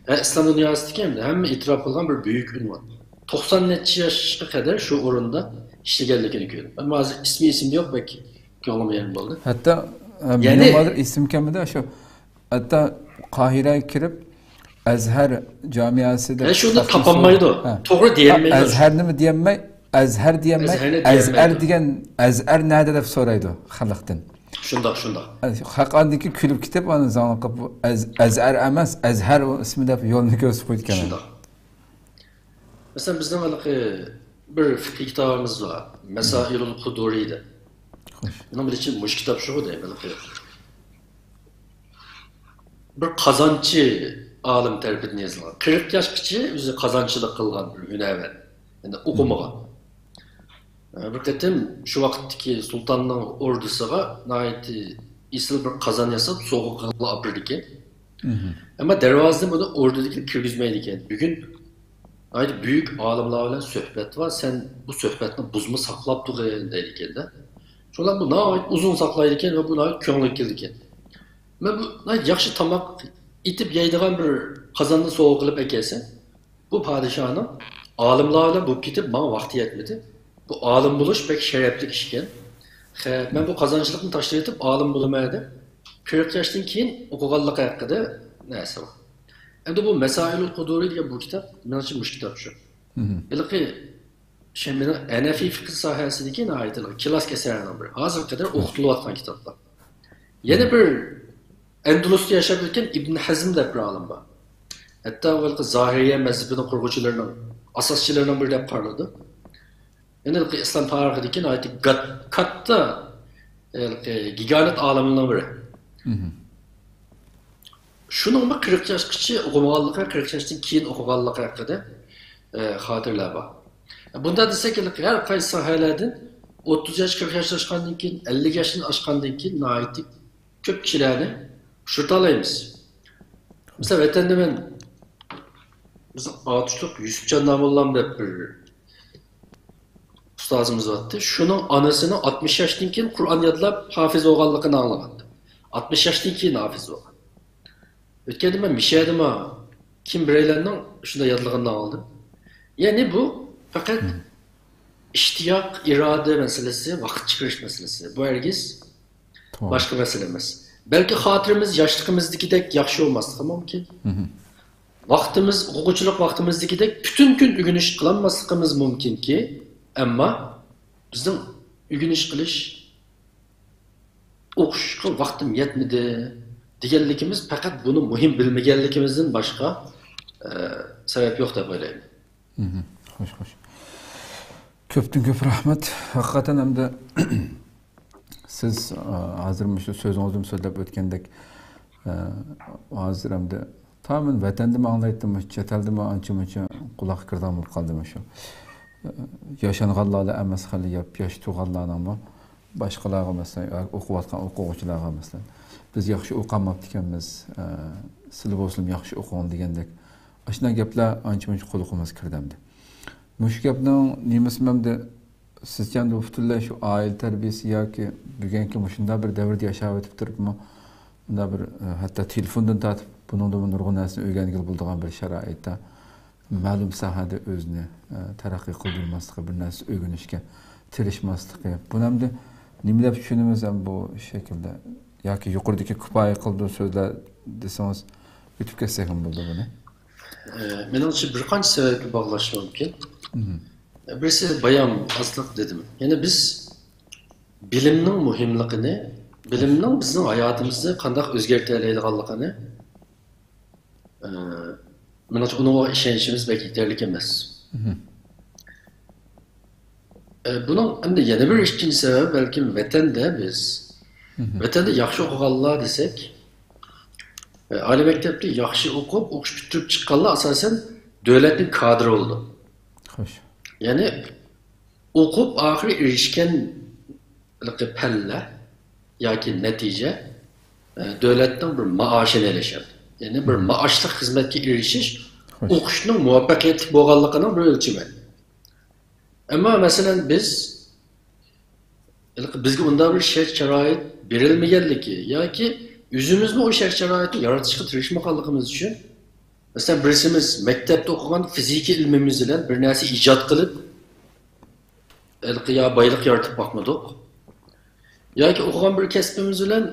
ھە، ئىسلام دۇنياسىدىكى ھەمدە ھەممە ئېتىراپ قىلغان بىر بۈيۈك ئۈنۋان. توقسان نەچچە ياشقا قەدەر شۇ ئورۇندا ئىشلىگەنلىكىنى كۆردۈم. ئەمما ھازىر ئىسمى ئېسىمدە يوق، بەك كۆڭلۈمگە يېرىم بولدى. ھەتتا، ئە، يەنى مېنىڭ ھازىر ئېسىمگە كەلمىدى، شۇ ھەتتا قاھىرەگە كىرىپ، ئەزھەر جامىئەسىدە ھە، شۇنى تاپالمايدۇ. ھە. توغرا دېيەلمەيدۇ. ئەزھەرنىمۇ دېيەلمەي، ئەزھەر دېيەلمەي، ئەزھەرنى ئەزھەر دېيەلمەيدۇ. دېگەن، «ئەزھەر نەدە؟» دەپ سورايدۇ خەلقتىن. شۇنداق، شۇنداق. خەق ئاندىن كېيىن كۈلۈپ كېتىپ، ئانا زاڭلىقىپ، «بۇ ئەز-، ئەزھەر ئەمەس، ئەزھەر ئۇ ئىسمى» دەپ يولنى كۆرسىتىپ قويىدىكەن. شۇنداق. مەسىلەن، بىزنىڭ ھېلىقى بىر فىقھىي كىتابىمىز بار، مەسائىلۇل قۇدۇرى دەپ. خوش. مېنىڭ بىلىشىمچە مۇشۇ كىتاب شۇغۇ دەيمەن. بىر قازانچى ئالىم تەرىپىدىن يېزىلغان. قىرىق ياشقىچە ئۆزى قازانچىلىق قىلغان بىر ھۈنەرۋەن. يەنى ئوقۇمىغان. بىر قېتىم شۇ ۋاقىتتىكى سۇلتاننىڭ ئوردىسىغا ناھايىتى ئېسىل بىر قازان ياساپ سوۋغا قىلىپ ئاپىرىدىكەن. ئەمما دەرۋازىدىن بۇنى ئوردىدىكى كىرگۈزمەيدىكەن. بۈگۈن ناھايىتى بۈيۈك ئالىملار بىلەن سۆھبەت بار، سەن بۇ سۆھبەتنى بۇزما، ساقلاپ تۇرغىن دەيدىكەن-دە. شۇڭا بۇ ناھايىتى ئۇزۇن ساقلايدىكەن ۋە بۇ ناھايىتى كۆڭلىگە كېلىدىكەن. مەن بۇ ناھايىتى ياخشى تاماق ئېتىپ يەيدىغان بىر قازاننى سوۋغا قىلىپ ئەكەلسەم، بۇ پادىشاھنىڭ ئالىملار بىلەن بولۇپ كېتىپ ماڭا ۋاقتى يەتمىدى. بۇ ئالىم بولۇش بەك شەرەپلىك ئىشكەن. خەپ، مەن بۇ قازانچىلىقنى تاشلىۋېتىپ ئالىم بولىمەن دەپ، قىرىق ياشتىن كېيىن ئوقۇغانلىقى ھەققىدە نەرسە بار. ئەمدى بۇ مەسائىلۇل قۇدۇرى دېگەن بۇ كىتاب، مېنىڭچە مۇشۇ كىتاب شۇ. ھېلىقى شەمبىنىڭ ھەنەفىي فىقھى ساھەسىدىكى ناھايىتى كىلاسسىك ئەسەرلەرنىڭ بىرى. ھازىرغا قەدەر ئوقۇتۇلۇۋاتقان كىتابلار. يەنە بىر ئەندۇلۇستا ياشاپ ئۆتكەن ئىبن ھەزم دەپ بىر ئالىم بار. ھەتتا ئۇ ھېلىقى زاھىرىيە مەزھىپىنىڭ قۇرغۇچىلىرىنىڭ، ئاساسچىلىرىنىڭ بىرى دەپ قارىلىدۇ. يەنە ھېلىقى ئىسلام تارىخىدىكى ناھايىتى گات-، كاتتا، ھېلىقى گىگانت ئالىمنىڭ بىرى. شۇنىڭمۇ قىرىق ياشقىچە ئوقۇمىغانلىقى، قىرىق ياشتىن كېيىن ئوقۇغانلىقى ھەققىدە، ئە، خاتىرىلەر بار. بۇنداق دېسەك، ھېلىقى ھەر قايسى ساھەلەردىن ئوتتۇز ياش، قىرىق ياشتىن ئاشقاندىن كېيىن، ئەللىك ياشتىن ئاشقاندىن كېيىن ناھايىتى كۆپ كىشىلەرنى ئۇچرىتالايمىز. مىسال، ۋەتەندە مەن بىزنىڭ ئاتۇشلۇق يۈسۈپجان داموللام دەپ بىر ئۇستازىمىز بارتتى. شۇنىڭ ئانىسىنىڭ ئاتمىش ياشتىن كېيىن قۇرئان يادلاپ ھافىز بولغانلىقىنى ئاڭلىغانىدىم. ئاتمىش ياشتىن كېيىن ھافىز بولغان. ئۆتكەندە مەن مىشەدىمۇ كىم بىرەيلەننىڭ شۇنداق يادلىغىنىنى ئاڭلىدىم. يەنى بۇ پەقەت ئىشتىياق، ئىرادە مەسىلىسى، ۋاقىت چىقىرىش مەسىلىسى. بۇ ھەرگىز باشقا مەسىلە ئەمەس. بەلكى خاتىرىمىز ياشلىقىمىزدىكىدەك ياخشى بولماسلىقى مۇمكىن. ۋاقتىمىز، ئوقۇغۇچىلىق ۋاقتىمىزدىكىدەك پۈتۈن كۈن ئۆگىنىش قىلالماسلىقىمىز مۇمكىنكى، ئەمما بىزنىڭ ئۆگىنىش قىلىش، ئوقۇشقا ۋاقتىم يەتمىدى دېگەنلىكىمىز پەقەت بۇنى مۇھىم بىلمىگەنلىكىمىزدىن باشقا، ئە، سەۋەب يوق دەپ ئويلايمەن. خوش، خوش. كۆپتىن كۆپ رەھمەت. ھەقىقەتەن ئەمدى سىز، ئە، ھازىر مۇشۇ سۆزىڭىزدىمۇ سۆزلەپ ئۆتكەندەك، ئە، ھازىر ئەمدى تا مەن ۋەتەندىمۇ ئاڭلايتتىم، چەت ئەلدىمۇ ئانچە مۇنچە قۇلاققا كىرىدىغان بولۇپ قالدى مۇشۇ. ياشانغانلارلا ئەمەس، خېلى ياپ-، ياش تۇرغانلارنىڭمۇ باشقىلارغا، مەسىلەن، ئوقۇۋاتقان ئوقۇغۇچىلارغا، مەسىلەن، بىز ياخشى ئوقۇالماپتىكەنمىز، ئە، سىلى بولسىمۇ ياخشى ئوقۇڭ دېگەندەك ئاشۇنداق گەپلەر ئانچە مۇنچە قۇلىقىمىزغا كىردى ئەمدى. مۇشۇ گەپنىڭ نېمىسى ئەمدى سىزچە ئەمدى پۈتۈنلەي شۇ ئائىلە تەربىيەسى ياكى بۈگۈنكى مۇشۇنداق بىر دەۋردە ياشاۋېتىپ تۇرۇپمۇ، مۇنداق بىر، ئە، ھەتتا تېلېفوندىن تارتىپ بۇنىڭدىنمۇ نۇرغۇن نەرسىنى ئۆگەنگىلى بولىدىغان بىر شارائىتتا مەلۇم ساھەدە ئۆزىنى، ئە، تەرەققىي قىلدۇرماسلىقى، بىر نەرسە ئۆگىنىشكە تىرىشماسلىقى. بۇنى ئەمدى نېمە دەپ چۈشىنىمىز ھەم بۇ شەكىلدە؟ ياكى يۇقىرىدىكى كۇپايە قىلىدۇ سۆزلەر دېسىڭىز، ئۆتۈپ كەتسەكمۇ بولىدۇ بۇنى. ئە، مېنىڭچە بىر قانچە سەۋەبكە باغلىشى مۇمكىن. بىرسى بايام ئازلىق دېدىم. يەنى بىز بىلىمنىڭ مۇھىملىقىنى، بىلىمنىڭ بىزنىڭ ھاياتىمىزنى قانداق ئۆزگەرتەلەيدىغانلىقىنى، ئە، مېنىڭچە ئۇنىڭغا ئىشەنچىمىز بەك يېتەرلىك ئەمەس. ئە، بۇنىڭ ئەمدى يەنە بىر ئىككىنچى سەۋەبى، بەلكىم ۋەتەندە بىز، ۋەتەندە ياخشى ئوقۇغانلار دېسەك، ئە، ئالىي مەكتەپتە ياخشى ئوقۇپ، ئوقۇش پۈتتۈرۈپ چىققانلار ئاساسەن دۆلەتنىڭ كادىرى بولىدۇ. خوش. يەنى ئوقۇپ ئاخىرى ئېرىشكەن ھېلىقى پەللە ياكى نەتىجە، ئە، دۆلەتنىڭ بىر مائاشىنى ئېلىش. يەنى بىر مائاشلىق خىزمەتكە ئېرىشىش خوش. ئوقۇشنىڭ مۇۋەپپەقىيەتلىك بولغانلىقىنىڭ بىر ئۆلچىمى. ئەمما مەسىلەن بىز ھېلىقى بىزگە ئۇنداق بىر شەرت-شارائىت بېرىلمىگەنلىكى ياكى ئۆزىمىزمۇ ئۇ شەرت-شارائىتنى يارىتىشقا تىرىشمىغانلىقىمىز ئۈچۈن، مەسىلەن، بىرسىمىز مەكتەپتە ئوقۇغان فىزىكا ئىلمىمىز بىلەن بىر نەرسە ئىجاد قىلىپ، ھېلىقى يا بايلىق يارىتىپ باقمىدۇق، ياكى ئوقۇغان بىر كەسپىمىز بىلەن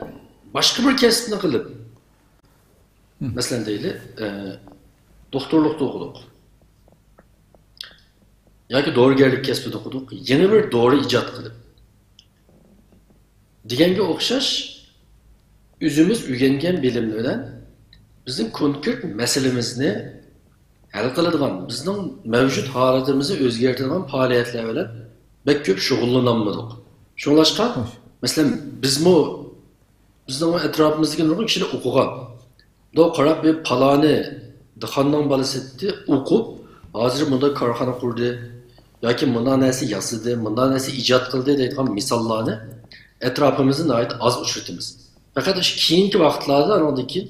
باشقا بىر كەسىپنى قىلىپ، مەسىلەن دەيلى، ئە، دوختۇرلۇقتا ئوقۇدۇق ياكى دورىگەرلىك كەسپىدە ئوقۇدۇق، يېڭى بىر دورا ئىجاد قىلىپ دېگەنگە ئوخشاش، ئۆزىمىز ئۆگەنگەن بىلىم بىلەن بىزنىڭ كونكرېت مەسىلىمىزنى ھەل قىلىدىغان، بىزنىڭ مەۋجۇت ھالىتىمىزنى ئۆزگەرتىدىغان پائالىيەتلەر بىلەن بەك كۆپ شۇغۇللىنالمىدۇق. شۇڭلاشقا، مەسىلەن، بىزمۇ، بىزنىڭ ئەتراپىمىزدىكى نۇرغۇن كىشىلەر ئوقۇغان. مۇنداق قاراپ، بىر پالانى دىخاننىڭ بالىسى ئوقۇپ، ھازىر مۇنداق كارخانا قۇردى ياكى مۇنداق نەرسە ياسىدى، مۇنداق نەرسە ئىجاد قىلدى دەيدىغان مىساللارنى ئەتراپىمىزدا ناھايىتى ئاز ئۇچرىتىمىز. پەقەت شۇ كېيىنكى ۋاقىتلاردا ئاندىن كېيىن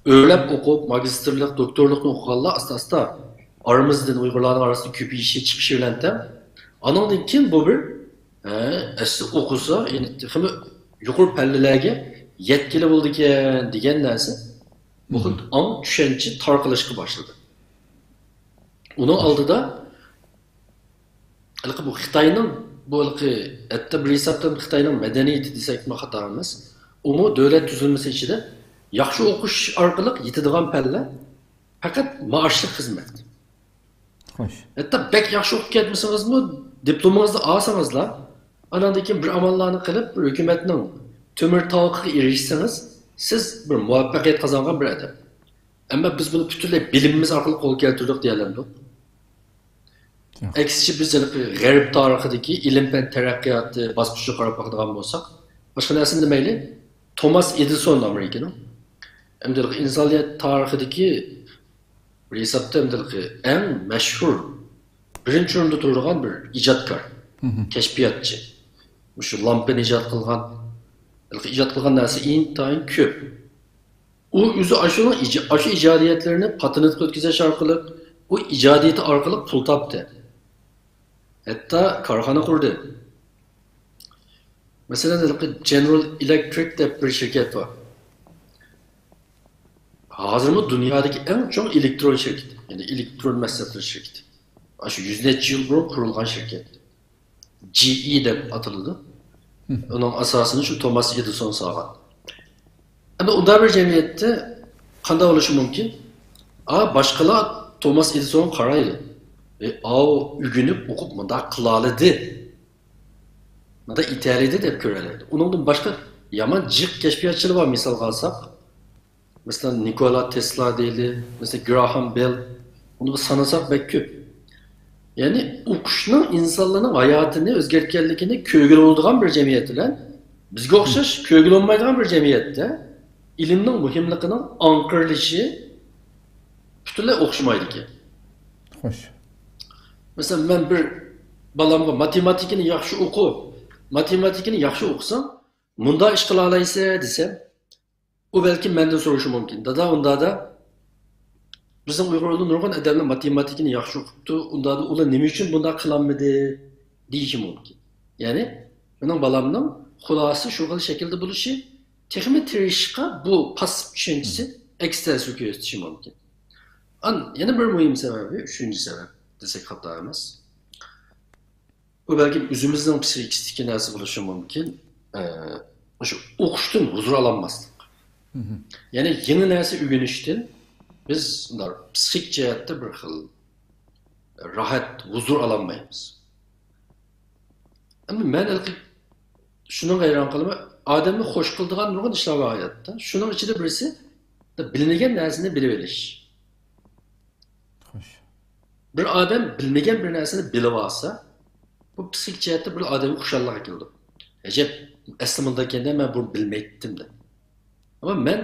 ئۆرلەپ ئوقۇپ، ماگىستىرلىق، دوكتورلۇقنى ئوقۇغانلار ئاستا-ئاستا ئارىمىزدىن، ئۇيغۇرلارنىڭ ئارىسىدا كۆپىيىشى، چىقىشى بىلەن تەڭ، ئانىڭدىن كېيىن بۇ بىر، ھە، ئەسلى ئوقۇسا، يەنە تېخىمۇ يۇقىرى پەللىلەرگە يەتكىلى بولىدىكەن دېگەن نەرسە، بۇ خىل ئاڭ، چۈشەنچە تارقىلىشقا باشلىدى. ئۇنىڭ ئالدىدا ھېلىقى بۇ خىتاينىڭ، بۇ ھېلىقى، ھەتتا بىر ھېسابتىن خىتاينىڭ مەدەنىيىتى دېسەكمۇ خاتا ئەمەس. ئۇمۇ دۆلەت تۈزۈلمىسى ئىچىدە ياخشى ئوقۇش ئارقىلىق يېتىدىغان پەللە پەقەت مائاشلىق خىزمەت. خوش. ھەتتا بەك ياخشى ئوقۇپ كەتمىسىڭىزمۇ، دىپلومىڭىزنى ئالسىڭىزلا، ئاناندىن كېيىن بىر ئاماللارنى قىلىپ، بىر ھۆكۈمەتنىڭ تۆمۈر تاۋىقىغا ئېرىشسىڭىز، سىز بىر مۇۋەپپەقىيەت قازانغان بىر ئادەم. ئەمما بىز بۇنى پۈتۈنلەي بىلىمىمىز ئارقىلىق قولغا كەلتۈردۇق دېيەلەمدۇق؟ ياق. ئەكسىچە، بىز ھېلىقى غەرب تارىخىدىكى، ئىلىم-پەن تەرەققىياتى باسقۇچىغا قاراپ باقىدىغان بولساق، باشقا نەرسىنى دېمەيلى، توماس ئېدىسون ئامېرىكىنىڭ، ئەمدى ئىنسانىيەت تارىخىدىكى بىر ھېسابتا ئەمدى ئەڭ مەشھۇر، بىرىنچى ئورۇندا تۇرىدىغان بىر ئىجادكار، كەشپىياتچى. مۇشۇ لامپىنى ئىجاد قىلغان، ئىجاد قىلغان نەرسە ئىنتايىن كۆپ. ئۇ ئۆزى ئاشۇنىڭ ئىجا-، ئاشۇ ئىجادىيەتلىرىنى پاتېنتقا ئۆتكۈزۈش ئارقىلىق، ئۇ ئىجادىيىتى ئارقىلىق پۇل تاپتى. ھەتتا كارخانا قۇردى. مەسىلەن، ھېلىقى جېنېرال ئېلېكترىك دەپ بىر شىركەت بار. ھازىرمۇ دۇنيادىكى ئەڭ چوڭ ئېلېكترون شىركىتى، يەنى ئېلېكترون مەھسۇلاتلىرى شىركىتى. ئاشۇ يۈز نەچچە يىل بۇرۇن قۇرۇلغان شىركەت. جى ئى دەپ ئاتىلىدۇ. ئۇنىڭ ئاساسىنى شۇ توماس ئېدىسون سالغان. ئەمدى ئۇنداق بىر جەمئىيەتتە قانداق بولۇشى مۇمكىن؟ ئا، باشقىلار توماس ئېدىسونغا قارايدۇ. ئى، ئاۋۇ ئۆگىنىپ، ئوقۇپ، مۇنداق قىلالىدى. مۇنداق ئېتەلىدى دەپ كۆرەلەيدۇ. ئۇنىڭدىن باشقا يامان جىق كەشپىياتچىلار بار، مىسالغا ئالساق. مەسىلەن، نىكولا تېسلا دەيلى، مەسىلەن، گراھام بېل، ئۇنى بىز سانىساق بەك كۆپ. يەنى ئوقۇشنىڭ ئىنسانلارنىڭ ھاياتىنى ئۆزگەرتكەنلىكىنى كۆرگىلى بولىدىغان بىر جەمئىيەت بىلەن بىزگە ئوخشاش كۆرگىلى بولمايدىغان بىر جەمئىيەتتە ئىلىمنىڭ مۇھىملىقىنىڭ ئاڭقىرىلىشى پۈتۈنلەي ئوخشىمايدىكەن. خوش. مەسىلەن، مەن بىر بالامغا ماتېماتىكىنى ياخشى ئوقۇ، ماتېماتىكىنى ياخشى ئوقۇساڭ، مۇنداق ئىش قىلالايسەن دېسەم، ئۇ بەلكىم مەندىن سورىشى مۇمكىن، دادا، ئۇندادا بىزنىڭ ئۇيغۇردا نۇرغۇن ئادەملەر ماتېماتىكىنى ياخشى ئوقۇپتۇ، ئۇندادا ئۇلار نېمە ئۈچۈن بۇنداق قىلالمىدى دېيىشى مۇمكىن. يەنى مېنىڭ بالامنىڭ خۇلاسە شۇ خىل شەكىلدە بولۇشى تېخىمۇ تىرىشىشقا بۇ پاسسىپ چۈشەنچىسى ئەكس تەسىر كۆرسىتىشى مۇمكىن. ئان-، يەنە بىر مۇھىم سەۋەبى، ئۈچىنچى سەۋەب دېسەك خاتا ئەمەس. بۇ بەلكىم ئۆزىمىزنىڭ پسىخىكىسىدىكى نەرسە بولۇشى مۇمكىن. ئە، مۇشۇ ئوقۇشتىن ھۇزۇر ئالالماسلىق. يەنى يېڭى نەرسە ئۆگىنىشتىن بىز مۇنداق پسىخىك جەھەتتە بىر خىل راھەت، ھۇزۇر ئالالمايمىز. ئەمما مەن ھېلىقى شۇنىڭغا ھەيران قالىمەن، ئادەمنى خوش قىلىدىغان نۇرغۇن ئىشلار بار ھاياتتا. شۇنىڭ ئىچىدە بىرسى، بىلمىگەن نەرسىنى بىلىۋېلىش. خوش. بىر ئادەم بىلمىگەن بىر نەرسىنى بىلىۋالسا، بۇ پسىخىك جەھەتتە بىر ئادەمگە خۇشاللىق ئەكېلىدۇ. ئەجەب، ئەسلى مۇنداق ئىكەن-دە، مەن بۇنى بىلمەيتتىم دەپ. ئەمما مەن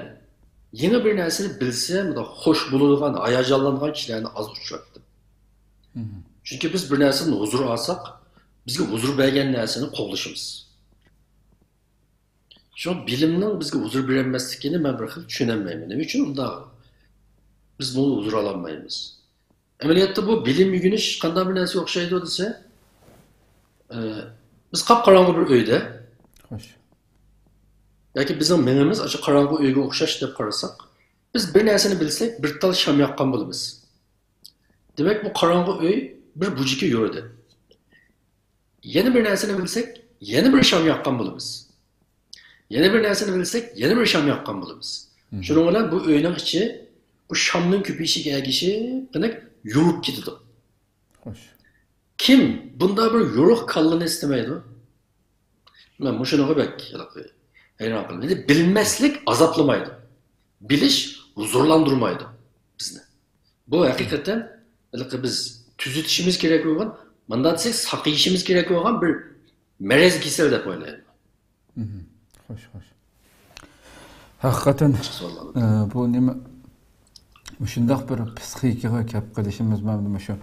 يېڭى بىر نەرسىنى بىلسەم، مۇنداق خوش بولىدىغان، ھاياجانلانىدىغان كىشىلەرنى ئاز ئۇچراتتىم. چۈنكى بىز بىر نەرسىدىن ھۇزۇر ئالساق، بىزگە ھۇزۇر بەرگەن نەرسىنى قوغلىشىمىز. شۇڭا بىلىمنىڭ بىزگە ھۇزۇر بېرەلمەسلىكىنى مەن بىر خىل چۈشىنەلمەيمەن. نېمە ئۈچۈن ئۇنداق بىز بۇنى ھۇزۇر ئالالمايمىز؟ ئەمەلىيەتتە بۇ بىلىم ئۆگىنىش قانداق بىر نەرسىگە ئوخشايدۇ دېسە، ئە، بىز قاپقاراڭغۇ بىر ئۆيدە، خوش. ياكى بىزنىڭ مېڭىمىز ئاشۇ قاراڭغۇ ئۆيگە ئوخشاش دەپ قارىساق، بىز بىر نەرسىنى بىلسەك، بىر تال شام ياققان بولىمىز. دېمەك، بۇ قاراڭغۇ ئۆي بىر بۇجىكى يورۇدى. يەنە بىر نەرسىنى بىلسەك، يەنە بىر شام ياققان بولىمىز. يەنە بىر نەرسىنى بىلسەك، يەنە بىر شام ياققان بولىمىز. شۇنىڭ بىلەن بۇ ئۆينىڭ ئىچى بۇ شامنىڭ كۆپىيىشىگە ئەگىشىپ، دېمەك، يورۇپ كېتىدۇ. خوش. كىم بۇنداق بىر يورۇق كاللىنى ئىستىمەيدۇ؟ مەن مۇشۇنىڭغا بەك ھەيران قالىمەن. بىلمەسلىك ئازابلىمايدۇ. بىلىش ھۇزۇرلاندۇرمايدۇ بىزنى. بۇ ھەقىقەتەن ھېلىقى بىز تۈزىتىشىمىز كېرەك بولغان، مۇنداق دېسەك، ساقىيىشىمىز كېرەك بولغان بىر مەرەز كېسەل دەپ ئويلايمەن. خوش، خوش. ھەقىقەتەن، ئە، بۇ نېمە، مۇشۇنداق بىر پسىخىكىغا كەپ قېلىشىمىز، مانا مۇشۇ،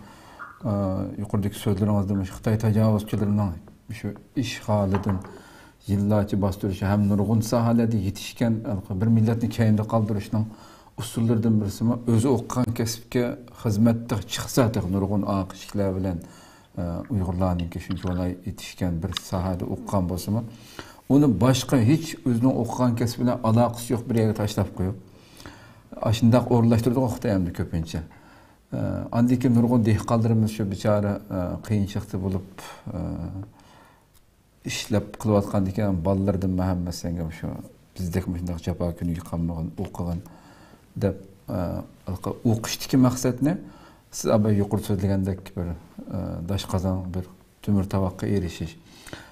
ئە، يۇقىرىدىكى سۆزلىرىڭىزدە مۇشۇ خىتاي تاجاۋۇزچىلىرىنىڭ مۇشۇ ئىشغالىدىن يىللارچە باستۇرۇشى ھەم نۇرغۇن ساھەلەردە يېتىشكەن بىر مىللەتنى كەينىدە قالدۇرۇشنىڭ ئۇسۇللىرىدىن بىرسىمۇ، ئۆزى ئوقۇغان كەسىپكە خىزمەتتە چىقسا، تېخى نۇرغۇن ئارقا ئىشىكلەر بىلەن، ئە، ئۇيغۇرلارنىڭكى شۇنچە بالا يېتىشكەن بىر ساھەدە ئوقۇغان بولسىمۇ، ئۇنى باشقا ھېچ ئۆزىنىڭ ئوقۇغان كەسپى بىلەن ئالاقىسى يوق بىر يەرگە تاشلاپ قويۇپ، ئاشۇنداق ئورۇنلاشتۇرىدىغۇ خىتاي ئەمدى كۆپىنچە. ئە، ئاندىن كېيىن نۇرغۇن دېھقانلىرىمىز شۇ بىچارە، ئە، قىيىنچىلىقتا بولۇپ، ئە، ئىشلەپ قىلىۋاتقاندىكىن، بالىلىرىدىن ھەممىسىگە شۇ بىزدەك مۇشۇنداق جاپا كۈنىگە قالمىغان، ئوقۇغىن دەپ، ئە، ئوقۇشتىكى مەقسەتنى سىز ئەبە يۇقىرى سۆزلىگەندەك بىر، ئە، داش قازان، بىر تۆمۈر تاۋاققا ئېرىشىش.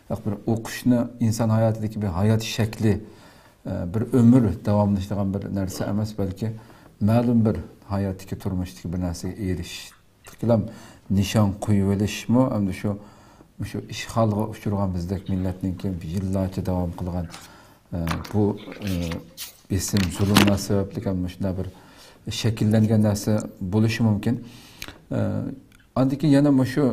بىر ئوقۇشنى ئىنسان ھاياتىدىكى بىر ھايات شەكلى، ئە، بىر ئۆمۈر داۋاملىشىدىغان بىر نەرسە ئەمەس، بەلكى مەلۇم بىر ھاياتتىكى، تۇرمۇشتىكى بىر نەرسىگە ئېرىشىشتىكىلا نىشان قويۇۋېلىشمۇ ئەمدى شۇ، مۇشۇ ئىشغالغا ئۇچرىغان بىزدەك مىللەتنىڭكى يىللارچە داۋام قىلغان، ئە، بۇ، ئە، بېسىم، زۇلۇملار سەۋەبلىك ھەم مۇشۇنداق بىر شەكىللەنگەن نەرسە بولۇشى مۇمكىن. ئە، ئاندىن كېيىن يەنە مۇشۇ،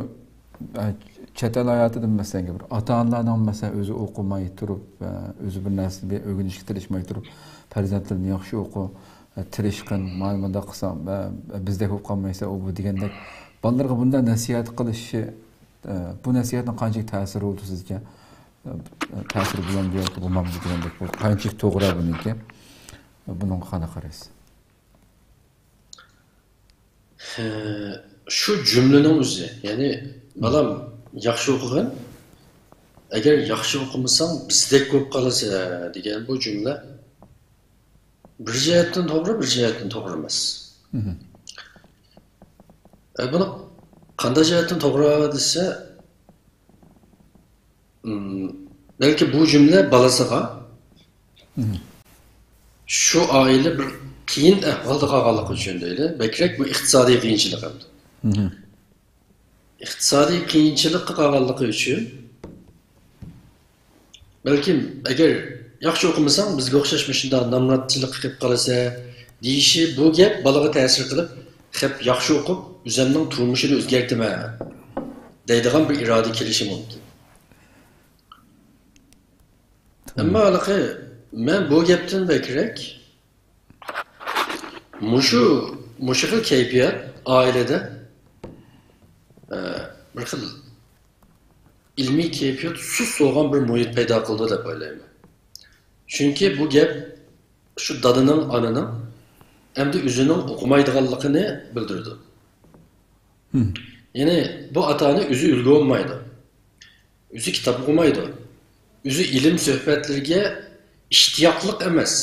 ئە، چەت ئەل ھاياتىدىن، مەسىلەن، بىر ئاتا-ئانىلارنىڭ، مەسىلەن، ئۆزى ئوقۇماي تۇرۇپ، ئە، ئۆزى بىر نەرسىنى بىر ئۆگىنىشكە تىرىشماي تۇرۇپ، پەرزەنتلىرىنى ياخشى ئوقۇ، ئە، تىرىشقىن، مانا مۇنداق قىلساڭ، ئە، بىزدەك بولۇپ قالمايسەن، ئۇ بۇ دېگەندەك بالىلارغا بۇنداق نەسىھەت قىلىشى، ئە، بۇ نەسىھەتنىڭ قانچىلىك تەسىرى بولدى سىزگە؟ ئە، تەسىرى بولامدۇ ياكى بولمامدۇ دېگەندەك، بۇ قانچىلىك توغرا بۇنىڭكى؟ بۇنىڭغا قانداق قارايسىز؟ ھە، شۇ جۈملىنىڭ ئۆزى، يەنى، بالام، ياخشى ئوقۇغىن، ئەگەر ياخشى ئوقۇمىساڭ، بىزدەك بولۇپ قالىسەن دېگەن بۇ جۈملە بىر جەھەتتىن توغرا، بىر جەھەتتىن توغرا ئەمەس. ئە، بۇنى قانداق جەھەتتىن توغرا دېسە، ئىم، بەلكى بۇ جۈملە بالىسىغا شۇ ئائىلە بىر قىيىن ئەھۋالدا قالغانلىقى ئۈچۈن دەيلى، بەكرەك بۇ ئىقتىسادىي قىيىنچىلىق ئەمدى. ئىقتىسادىي قىيىنچىلىققا قالغانلىقى ئۈچۈن، بەلكىم، ئەگەر ياخشى ئوقۇمىساڭ، بىزگە ئوخشاش مۇشۇنداق نامراتچىلىققا كىرىپ قالىسەن، دېيىشى، بۇ گەپ بالىغا تەسىر قىلىپ، خەپ ياخشى ئوقۇپ، ئۆزۈمنىڭ تۇرمۇشىنى ئۆزگەرتىمەن، دەيدىغان بىر ئىرادە كېلىشى مۇمكىن. ئەمما ھېلىقى مەن بۇ گەپتىن بەكرەك مۇشۇ، مۇشۇ خىل كەيپىيات ئائىلىدە، ئە، بىر خىل ئىلمىي كەيپىيات سۇس بولغان بىر مۇھىت پەيدا قىلىدۇ دەپ ئويلايمەن. چۈنكى بۇ گەپ شۇ دادىنىڭ، ئانىنىڭ ئەمدى ئۆزىنىڭ ئوقۇمايدىغانلىقىنى بىلدۈرىدۇ. يەنى بۇ ئاتا-ئانا ئۆزى ئۈلگە بولمايدۇ. ئۆزى كىتاب ئوقۇمايدۇ. ئۆزى ئىلىم سۆھبەتلىرىگە ئىشتىياقلىق ئەمەس.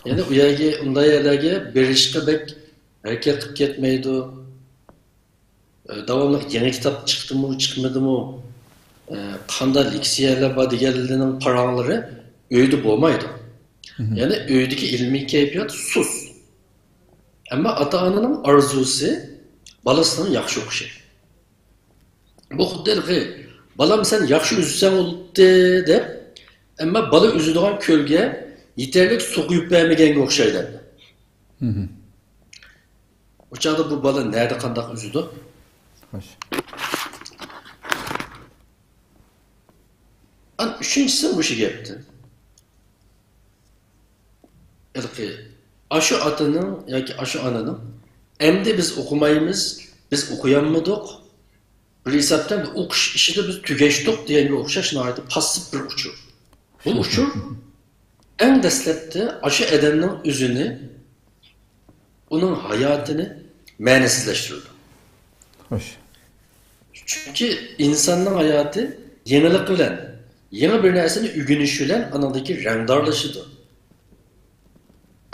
يەنى ئۇ يەرگە، ئۇنداق يەرلەرگە بېرىشقا بەك ھەرىكەت قىلىپ كەتمەيدۇ. ئە، داۋاملىق يېڭى كىتاب چىقتىمۇ، چىقمىدىمۇ، ئە، قانداق لېكسىيەلەر بار دېگەنلىرىنىڭ پاراڭلىرى ئۆيدە بولمايدۇ. يەنى ئۆيدىكى ئىلمىي كەيپىيات سۇس. ئەمما ئاتا-ئانىنىڭ ئارزۇسى بالىسىنىڭ ياخشى ئوقۇشى. بۇ خۇددى ھېلىقى، «بالام، سەن ياخشى ئۈزسەڭ بولدى» دەپ، ئەمما بالا ئۈزىدىغان كۆلگە يېتەرلىك سۇ قۇيۇپ بەرمىگەنگە ئوخشايدۇ. ئۇ چاغدا بۇ بالا نەدە قانداق ئۈزىدۇ؟ خوش. ئان ئۈچىنچىسى مۇشۇ گەپتىن. ھېلىقى ئاشۇ ئاتىنىڭ ياكى ئاشۇ ئانىنىڭ، «ئەمدى بىز ئوقۇمايمىز، بىز ئوقۇيالمىدۇق، بىر ھېسابتا ئوقۇش ئىشىدا بىز تۈگەشتۇق» دېگەنگە ئوخشاش ناھايىتى پاسسىپ بىر ئۇچۇر. بۇ ئۇچۇر ئەڭ دەسلەپتە ئاشۇ ئادەمنىڭ ئۆزىنى، ئۇنىڭ ھاياتىنى مەنىسىزلەشتۈرىدۇ. خوش. چۈنكى ئىنساننىڭ ھاياتى يېڭىلىق بىلەن، يېڭى بىر نەرسىنى ئۆگىنىش بىلەن ئانىڭدىكى رەڭدارلىشىدۇ،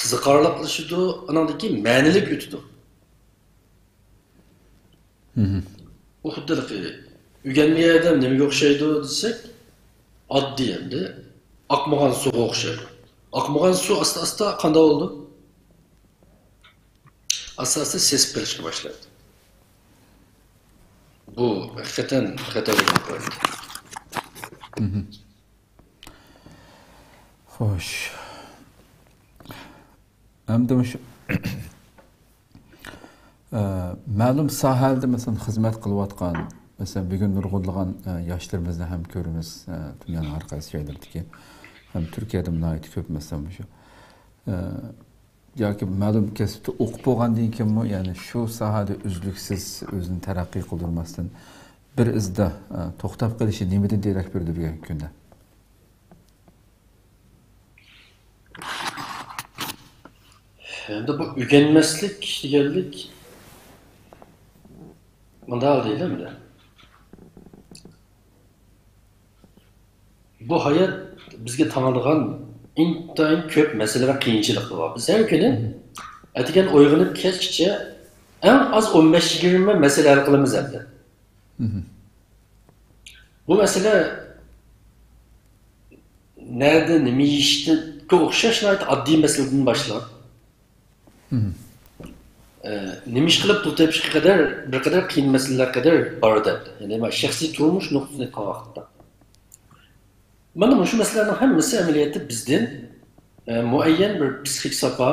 قىزىقارلىقلىشىدۇ، ئانىڭدىكى مەنىلىك ئۆتىدۇ. ئۇ خۇددى ئۆگەنمىگەن ئادەم نېمىگە ئوخشايدۇ دېسەك، ئاددىي ئەمدى ئاقمىغان سۇغا ئوخشايدۇ. ئاقمىغان سۇ ئاستا-ئاستا قانداق بولىدۇ؟ ئاستا-ئاستا سېسىپ قېلىشقا باشلايدۇ. بۇ ھەقىقەتەن خەتەرلىك ھاقىقەت. خوش. ئەمدى مۇشۇ، ئە، مەلۇم ساھەلەردە، مەسىلەن، خىزمەت قىلىۋاتقان، مەسىلەن، بۈگۈن نۇرغۇنلىغان، ئە، ياشلىرىمىزنى ھەم كۆرىمىز، ئە، دۇنيانىڭ ھەر قايسى جايلىرىدىكى، ھەم تۈركىيەدىمۇ ناھايىتى كۆپ، مەسىلەن، مۇشۇ، ئە، ياكى مەلۇم كەسىپتە ئوقۇپ بولغاندىن كېيىنمۇ، يەنى شۇ ساھەدە ئۈزلۈكسىز ئۆزىنى تەرەققىي قىلدۇرماستىن، بىر ئىزدا، ئە، توختاپ قېلىشى نېمىدىن دېرەك بېرىدۇ بۈگۈنكى كۈندە؟ ئەمدى بۇ ئۆگەنمەسلىك دېگەنلىك مۇنداق دەيلى ئەمدى. بۇ ھايات بىزگە تاڭىدىغان ئىنتايىن كۆپ مەسىلە ۋە قىيىنچىلىقلار بار. بىز ھەر كۈنى ئەتىگەن ئويغىنىپ كەچكىچە ئەڭ ئاز ئون بەش يىگىرمە مەسىلە ھەل قىلىمىز ئەمدى. بۇ مەسىلە نەدە نېمە يېيىشكە ئوخشاش ناھايىتى ئاددىي مەسىلىدىن باشلاپ، ئە، نېمە ئىش قىلىپ پۇل تېپىشقا قەدەر بىر قەدەر قىيىن مەسىلىلەر قەدەر بارىدۇ. يەنى مانا شەخسىي تۇرمۇش نۇقتىسىدىن ئېيتقان ۋاقىتتا. مانا مۇشۇ مەسىلىلەرنىڭ ھەممىسى ئەمەلىيەتتە بىزدىن، ئە، مۇئەييەن بىر پسىخىك ساپا،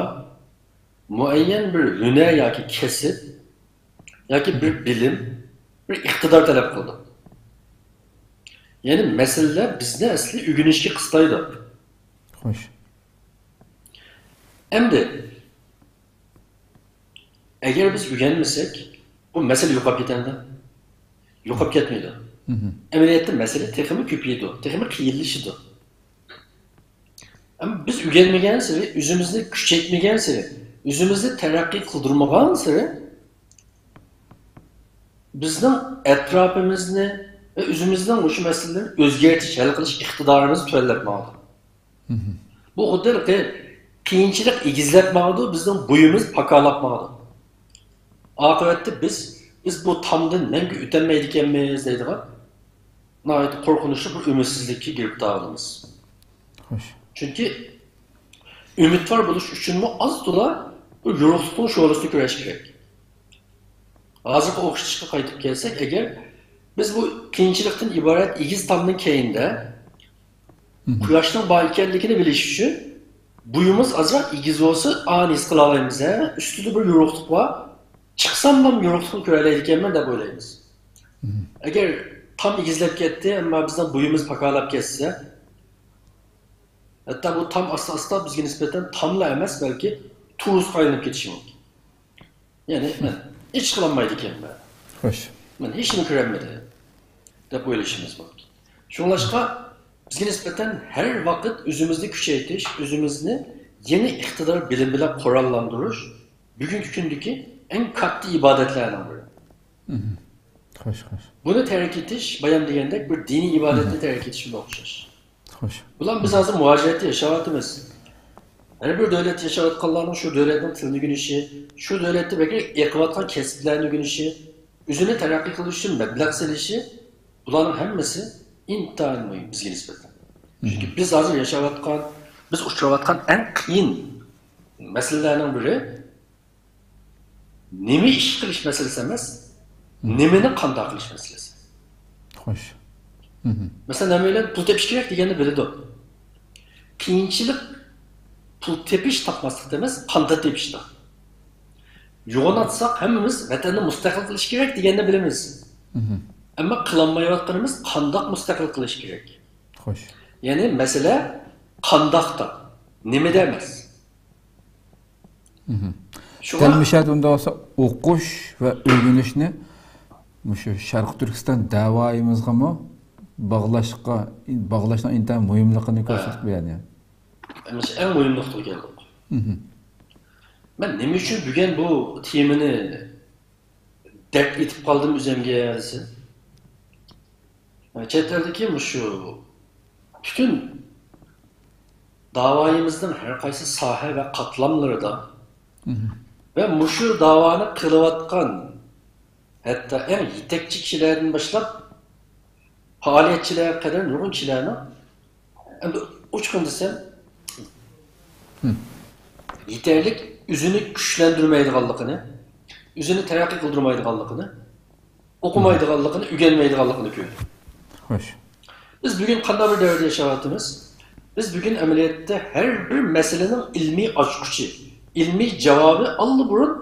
مۇئەييەن بىر ھۈنەر ياكى كەسىپ، ياكى بىر بىلىم، بىر ئىقتىدار تەلەپ قىلىدۇ. يەنى مەسىلىلەر بىزنى ئەسلى ئۆگىنىشكە قىستايدۇ. خوش. ئەمدى ئەگەر بىز ئۆگەنمىسەك، بۇ مەسىلە يوقاپ كېتەمدۇ؟ يوقاپ كەتمەيدۇ. ئەمەلىيەتتە مەسىلە تېخىمۇ كۆپىيىدۇ، تېخىمۇ قىيىنلىشىدۇ. ئەمما بىز ئۆگەنمىگەنسېرى، ئۆزىمىزنى كۈچەيتمىگەنسېرى، ئۆزىمىزنى تەرەققىي قىلدۇرمىغانسېرى، بىزنىڭ ئەتراپىمىزنى ۋە ئۆزىمىزنىڭ مۇشۇ مەسىلىلەرنى ئۆزگەرتىش، ھەل قىلىش ئىقتىدارىمىز تۆۋەنلەپ ماڭىدۇ. بۇ خۇددى ھېلىقى قىيىنچىلىق ئېگىزلەپ ماڭىدۇ، بىزنىڭ بويىمىز پاكالاپ ماڭىدۇ. ئاقىۋەتتە بىز، بىز بۇ تامدىن مەڭگۈ ئۆتەلمەيدىكەنمىز دەيدىغان ناھايىتى قورقۇنچلۇق بىر ئۈمىدسىزلىككە گىرىپتار بولىمىز. خوش. چۈنكى ئۈمىدۋار بولۇش ئۈچۈنمۇ ئاز تولا بۇ يورۇقلۇقنىڭ شولىسىدا كۈرەش كېرەك. ھازىرقى ئوخشىتىشقا قايتىپ كەلسەك، ئەگەر بىز بۇ قىيىنچىلىقتىن ئىبارەت ئېگىز تامنىڭ كەينىدە قۇياشنىڭ بار ئىكەنلىكىنى بىلىش ئۈچۈن بويىمىز ئازراق ئېگىز بولسا، ئانى ھېس قىلالايمىز، ھە، ئۈستىدە بىر يورۇقلۇق بار، چىقساملا يورۇقلۇقنى كۆرەلەيدىكەنمەن دەپ ئويلايمىز. ئەگەر تام ئېگىزلەپ كەتتى، ئەمما بىزنىڭ بويىمىز پاكالاپ كەتسە، ھەتتا بۇ تام ئاستا-ئاستا بىزگە نىسبەتەن تاملا ئەمەس، بەلكى تۇزغا ئايلىنىپ كېتىشى مۇمكىن. يەنى مەن ھېچ قىلالمايدىكەنمەن. خوش. مەن ھېچنېمە كۆرەلمىدىم دەپ ئويلىشىمىز مۇمكىن. شۇڭلاشقا بىزگە نىسبەتەن ھەر ۋاقىت ئۆزىمىزنى كۈچەيتىش، ئۆزىمىزنى يېڭى ئىقتىدار، بىلىم بىلەن قوراللاندۇرۇش بۈگۈنكى كۈندىكى ئەڭ كاتتا ئىبادەتلەرنىڭ بىرى. خوش، خوش. بۇنى تەرك ئېتىش، بايام دېگەندەك، بىر دىنىي ئىبادەتنى تەرك ئېتىش بىلەن ئوخشاش. خوش. بۇلار بىز ھازىر مۇھاجىرەتتە ياشاۋاتىمىز. ھەر بىر دۆلەتتە ياشاۋاتقانلارنىڭ شۇ دۆلەتنىڭ تىلىنى ئۆگىنىشى، شۇ دۆلەتتە بەكرەك ئېقىۋاتقان كەسىپلەرنى ئۆگىنىشى، ئۆزىنى تەرەققىي قىلدۇرۇش ئۈچۈن مەبلەغ سېلىشى، بۇلارنىڭ ھەممىسى ئىنتايىن مۇھىم بىزگە نىسبەتەن. چۈنكى بىز ھازىر ياشاۋاتقان، بىز ئۇچراۋاتقان ئەڭ قىيىن مەسىلىلەرنىڭ بىرى نېمە ئىش قىلىش مەسىلىسى ئەمەس، نېمىنى قانداق قىلىش مەسىلىسى. خوش. مەسىلەن، ھەممەيلەن پۇل تېپىش كېرەك دېگەننى بىلىدۇ. قىيىنچىلىق پۇل تېپىش، تاپماسلىقتا ئەمەس، قانداق تېپىشتا. يوغىناتساق، ھەممىمىز ۋەتەننى مۇستەقىل قىلىش كېرەك دېگەننى بىلىمىز. ئەمما قىلالمايۋاتقىنىمىز قانداق مۇستەقىل قىلىش كېرەك. خوش. يەنى مەسىلە قانداقتا، نېمىدە ئەمەس. شۇڭا دەل مۇشۇ يەردە ئۇنداق بولسا ئوقۇش ۋە ئۆگىنىشنى مۇشۇ شەرقىي تۈركىستان دەۋايىمىزغىمۇ باغلاشقا، باغلاشنىڭ ئىنتايىن مۇھىملىقىنى كۆرسىتىپ بەردى. مۇشۇ ئەڭ مۇھىم نۇقتىغا كەلدۇق. مەن نېمە ئۈچۈن بۈگۈن بۇ تېمىنى دەپ ئېتىپ قالدىم ئۆزۈمگە دېسە، چەت ئەلدىكى مۇشۇ پۈتۈن داۋايىمىزنىڭ ھەر قايسى ساھە ۋە قاتلاملىرىدا ۋە مۇشۇ داۋانى قىلىۋاتقان ھەتتا ئەڭ يېتەكچى كىشىلەردىن باشلاپ پائالىيەتچىلەرگە قەدەر نۇرغۇن كىشىلەرنىڭ، ئەمدى ئوچۇقىنى دېسەم، يېتەرلىك ئۆزىنى كۈچلەندۈرمەيدىغانلىقىنى، ئۆزىنى تەرەققىي قىلدۇرمايدىغانلىقىنى، ئوقۇمايدىغانلىقىنى، ئۆگەنمەيدىغانلىقىنى كۆردى. خوش. بىز بۈگۈن قانداق بىر دەۋردە ياشاۋاتىمىز؟ بىز بۈگۈن ئەمەلىيەتتە ھەر بىر مەسىلىنىڭ ئىلمىي ئاچقۇچى، ئىلمىي جاۋابى ئاللىبۇرۇن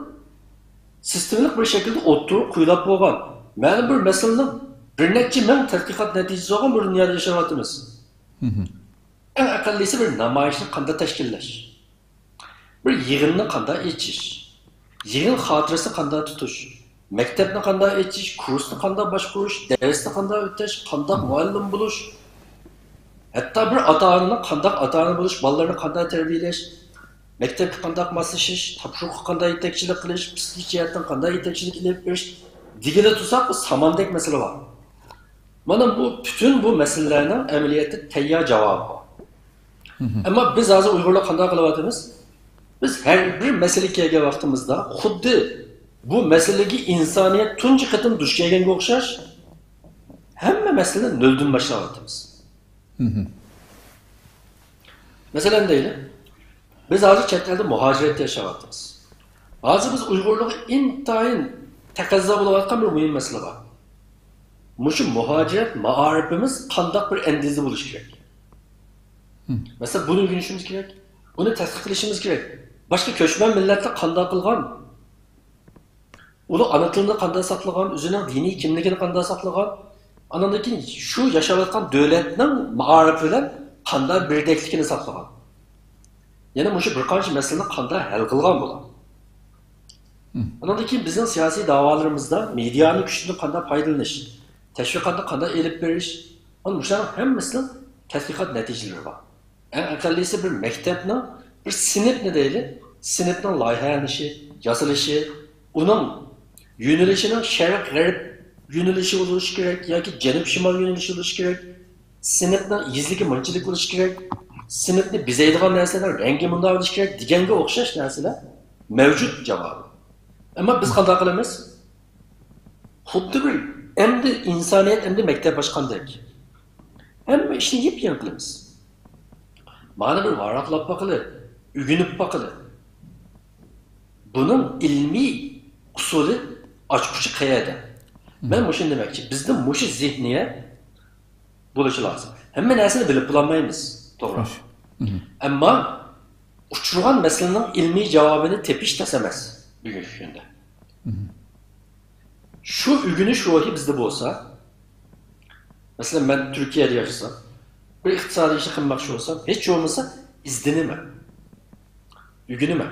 سىستېمىلىق بىر شەكىلدە ئوتتۇرىغا قويۇلۇپ بولغان. مەلۇم بىر مەسىلىنىڭ بىر نەچچە مىڭ تەتقىقات نەتىجىسى بولغان بىر دۇنيادا ياشاۋاتىمىز. ئەڭ ئەقەللىسى بىر نامايىشنى قانداق تەشكىللەش؟ بىر يىغىننى قانداق ئېچىش؟ يىغىن خاتىرىسىنى قانداق تۇتۇش؟ مەكتەپنى قانداق ئېچىش؟ كۇرسنى قانداق باشقۇرۇش؟ دەرسنى قانداق ئۆتۈش؟ قانداق مۇئەللىم بولۇش؟ ھەتتا بىر ئاتا-ئانىنىڭ قانداق ئاتا-ئانا بولۇش، بالىلىرىنى قانداق تەربىيەلەش، مەكتەپكە قانداق ماسلىشىش، تاپشۇرۇققا قانداق يېتەكچىلىك قىلىش، پسىخىك جەھەتتىن قانداق يېتەكچىلىك ئېلىپ بېرىش دېگىلى تۇرساق، بۇ ساماندەك مەسىلە بار. مانا بۇ پۈتۈن بۇ مەسىلىلەرنىڭ ئەمەلىيەتتە تەييار جاۋابى بار. ئەمما بىز ھازىر ئۇيغۇرلار قانداق قىلىۋاتىمىز؟ بىز ھەر بىر مەسىلە كەلگەن ۋاقتىمىزدا خۇددى بۇ مەسىلىگە ئىنسانىيەت تۇنجى قېتىم دۇچ كەلگەنگە ئوخشاش ھەممە مەسىلىنى نۆلدىن باشلاۋاتىمىز. مەسىلەن دەيلى، بىز ھازىر چەت ئەلدە مۇھاجىرەتتە ياشاۋاتىمىز. ھازىر بىز ئۇيغۇرلارغا ئىنتايىن تەقەززا بولۇۋاتقان بىر مۇھىم مەسىلە بار. مۇشۇ مۇھاجىرەت مائارىپىمىز قانداق بىر ئەندىزە بولۇشى كېرەك؟ مەسىلەن، بۇنى ئۆگىنىشىمىز كېرەك، بۇنى تەتقىق قىلىشىمىز كېرەك. باشقا كۆچمەن مىللەتلەر قانداق قىلغان؟ ئۇلار ئانا تىلىنى قانداق ساقلىغان، ئۆزىنىڭ دىنىي كىملىكىنى قانداق ساقلىغان، ئاندىن كېيىن شۇ ياشاۋاتقان دۆلەتنىڭ مائارىپى بىلەن قانداق بىردەكلىكىنى ساقلىغان. يەنە مۇشۇ بىر قانچە مەسىلىنى قانداق ھەل قىلغان بۇلار؟ ئاندىن كېيىن بىزنىڭ سىياسىي داۋالىرىمىزدا مېدىيانىڭ كۈچىدىن قانداق پايدىلىنىش، تەشۋىقاتنى قانداق ئېلىپ بېرىش، مانا مۇشۇلارنىڭ ھەممىسىنىڭ تەتقىقات نەتىجىلىرى بار. ئەڭ ئەقەللىسى بىر مەكتەپنىڭ، بىر سىنىپنى دەيلى، سىنىپنىڭ لايىھەلىنىشى، ياسىلىشى، ئۇنىڭ يۆنىلىشىنىڭ شەرق، غەرب يۆنىلىشى بولۇشى كېرەك ياكى جەنۇب، شىمال يۆنىلىشى بولۇشى كېرەك، سىنىپنىڭ ئېگىزلىكى مانچىلىك بولۇشى كېرەك، سىنىپنى بېزەيدىغان نەرسىلەرنىڭ رەڭگى مۇنداق بولۇشى كېرەك دېگەنگە ئوخشاش نەرسىلەر مەۋجۇت جاۋابى. ئەمما بىز قانداق قىلىمىز؟ خۇددى بىر ئەمدى ئىنسانىيەت ئەمدى مەكتەپ ئاچقاندەك. ھەممە ئىشنى يېپيېڭى قىلىمىز. مانا بىر ۋاراقلاپ باقىلى، ئۆگىنىپ باقىلى. بۇنىڭ ئىلمىي ئۇسۇلى، ئاچقۇچى قەيەردە؟ مەن مۇشۇنى دېمەكچى، بىزدە مۇشۇ زېھنىيەت بولۇشى لازىم. ھەممە نەرسىنى بىلىپ بولالمايمىز، توغرا. خوش. ئەمما ئۇچرىغان مەسىلىنىڭ ئىلمىي جاۋابىنى تېپىش تەس ئەمەس بۈگۈنكى كۈندە. شۇ ئۆگىنىش روھى بىزدە بولسا، مەسىلەن، مەن تۈركىيەدە ياشىسام، بىر ئىقتىسادىي ئىشنى قىلماقچى بولسام، ھېچ بولمىسا ئىزدىنىمەن، ئۆگىنىمەن.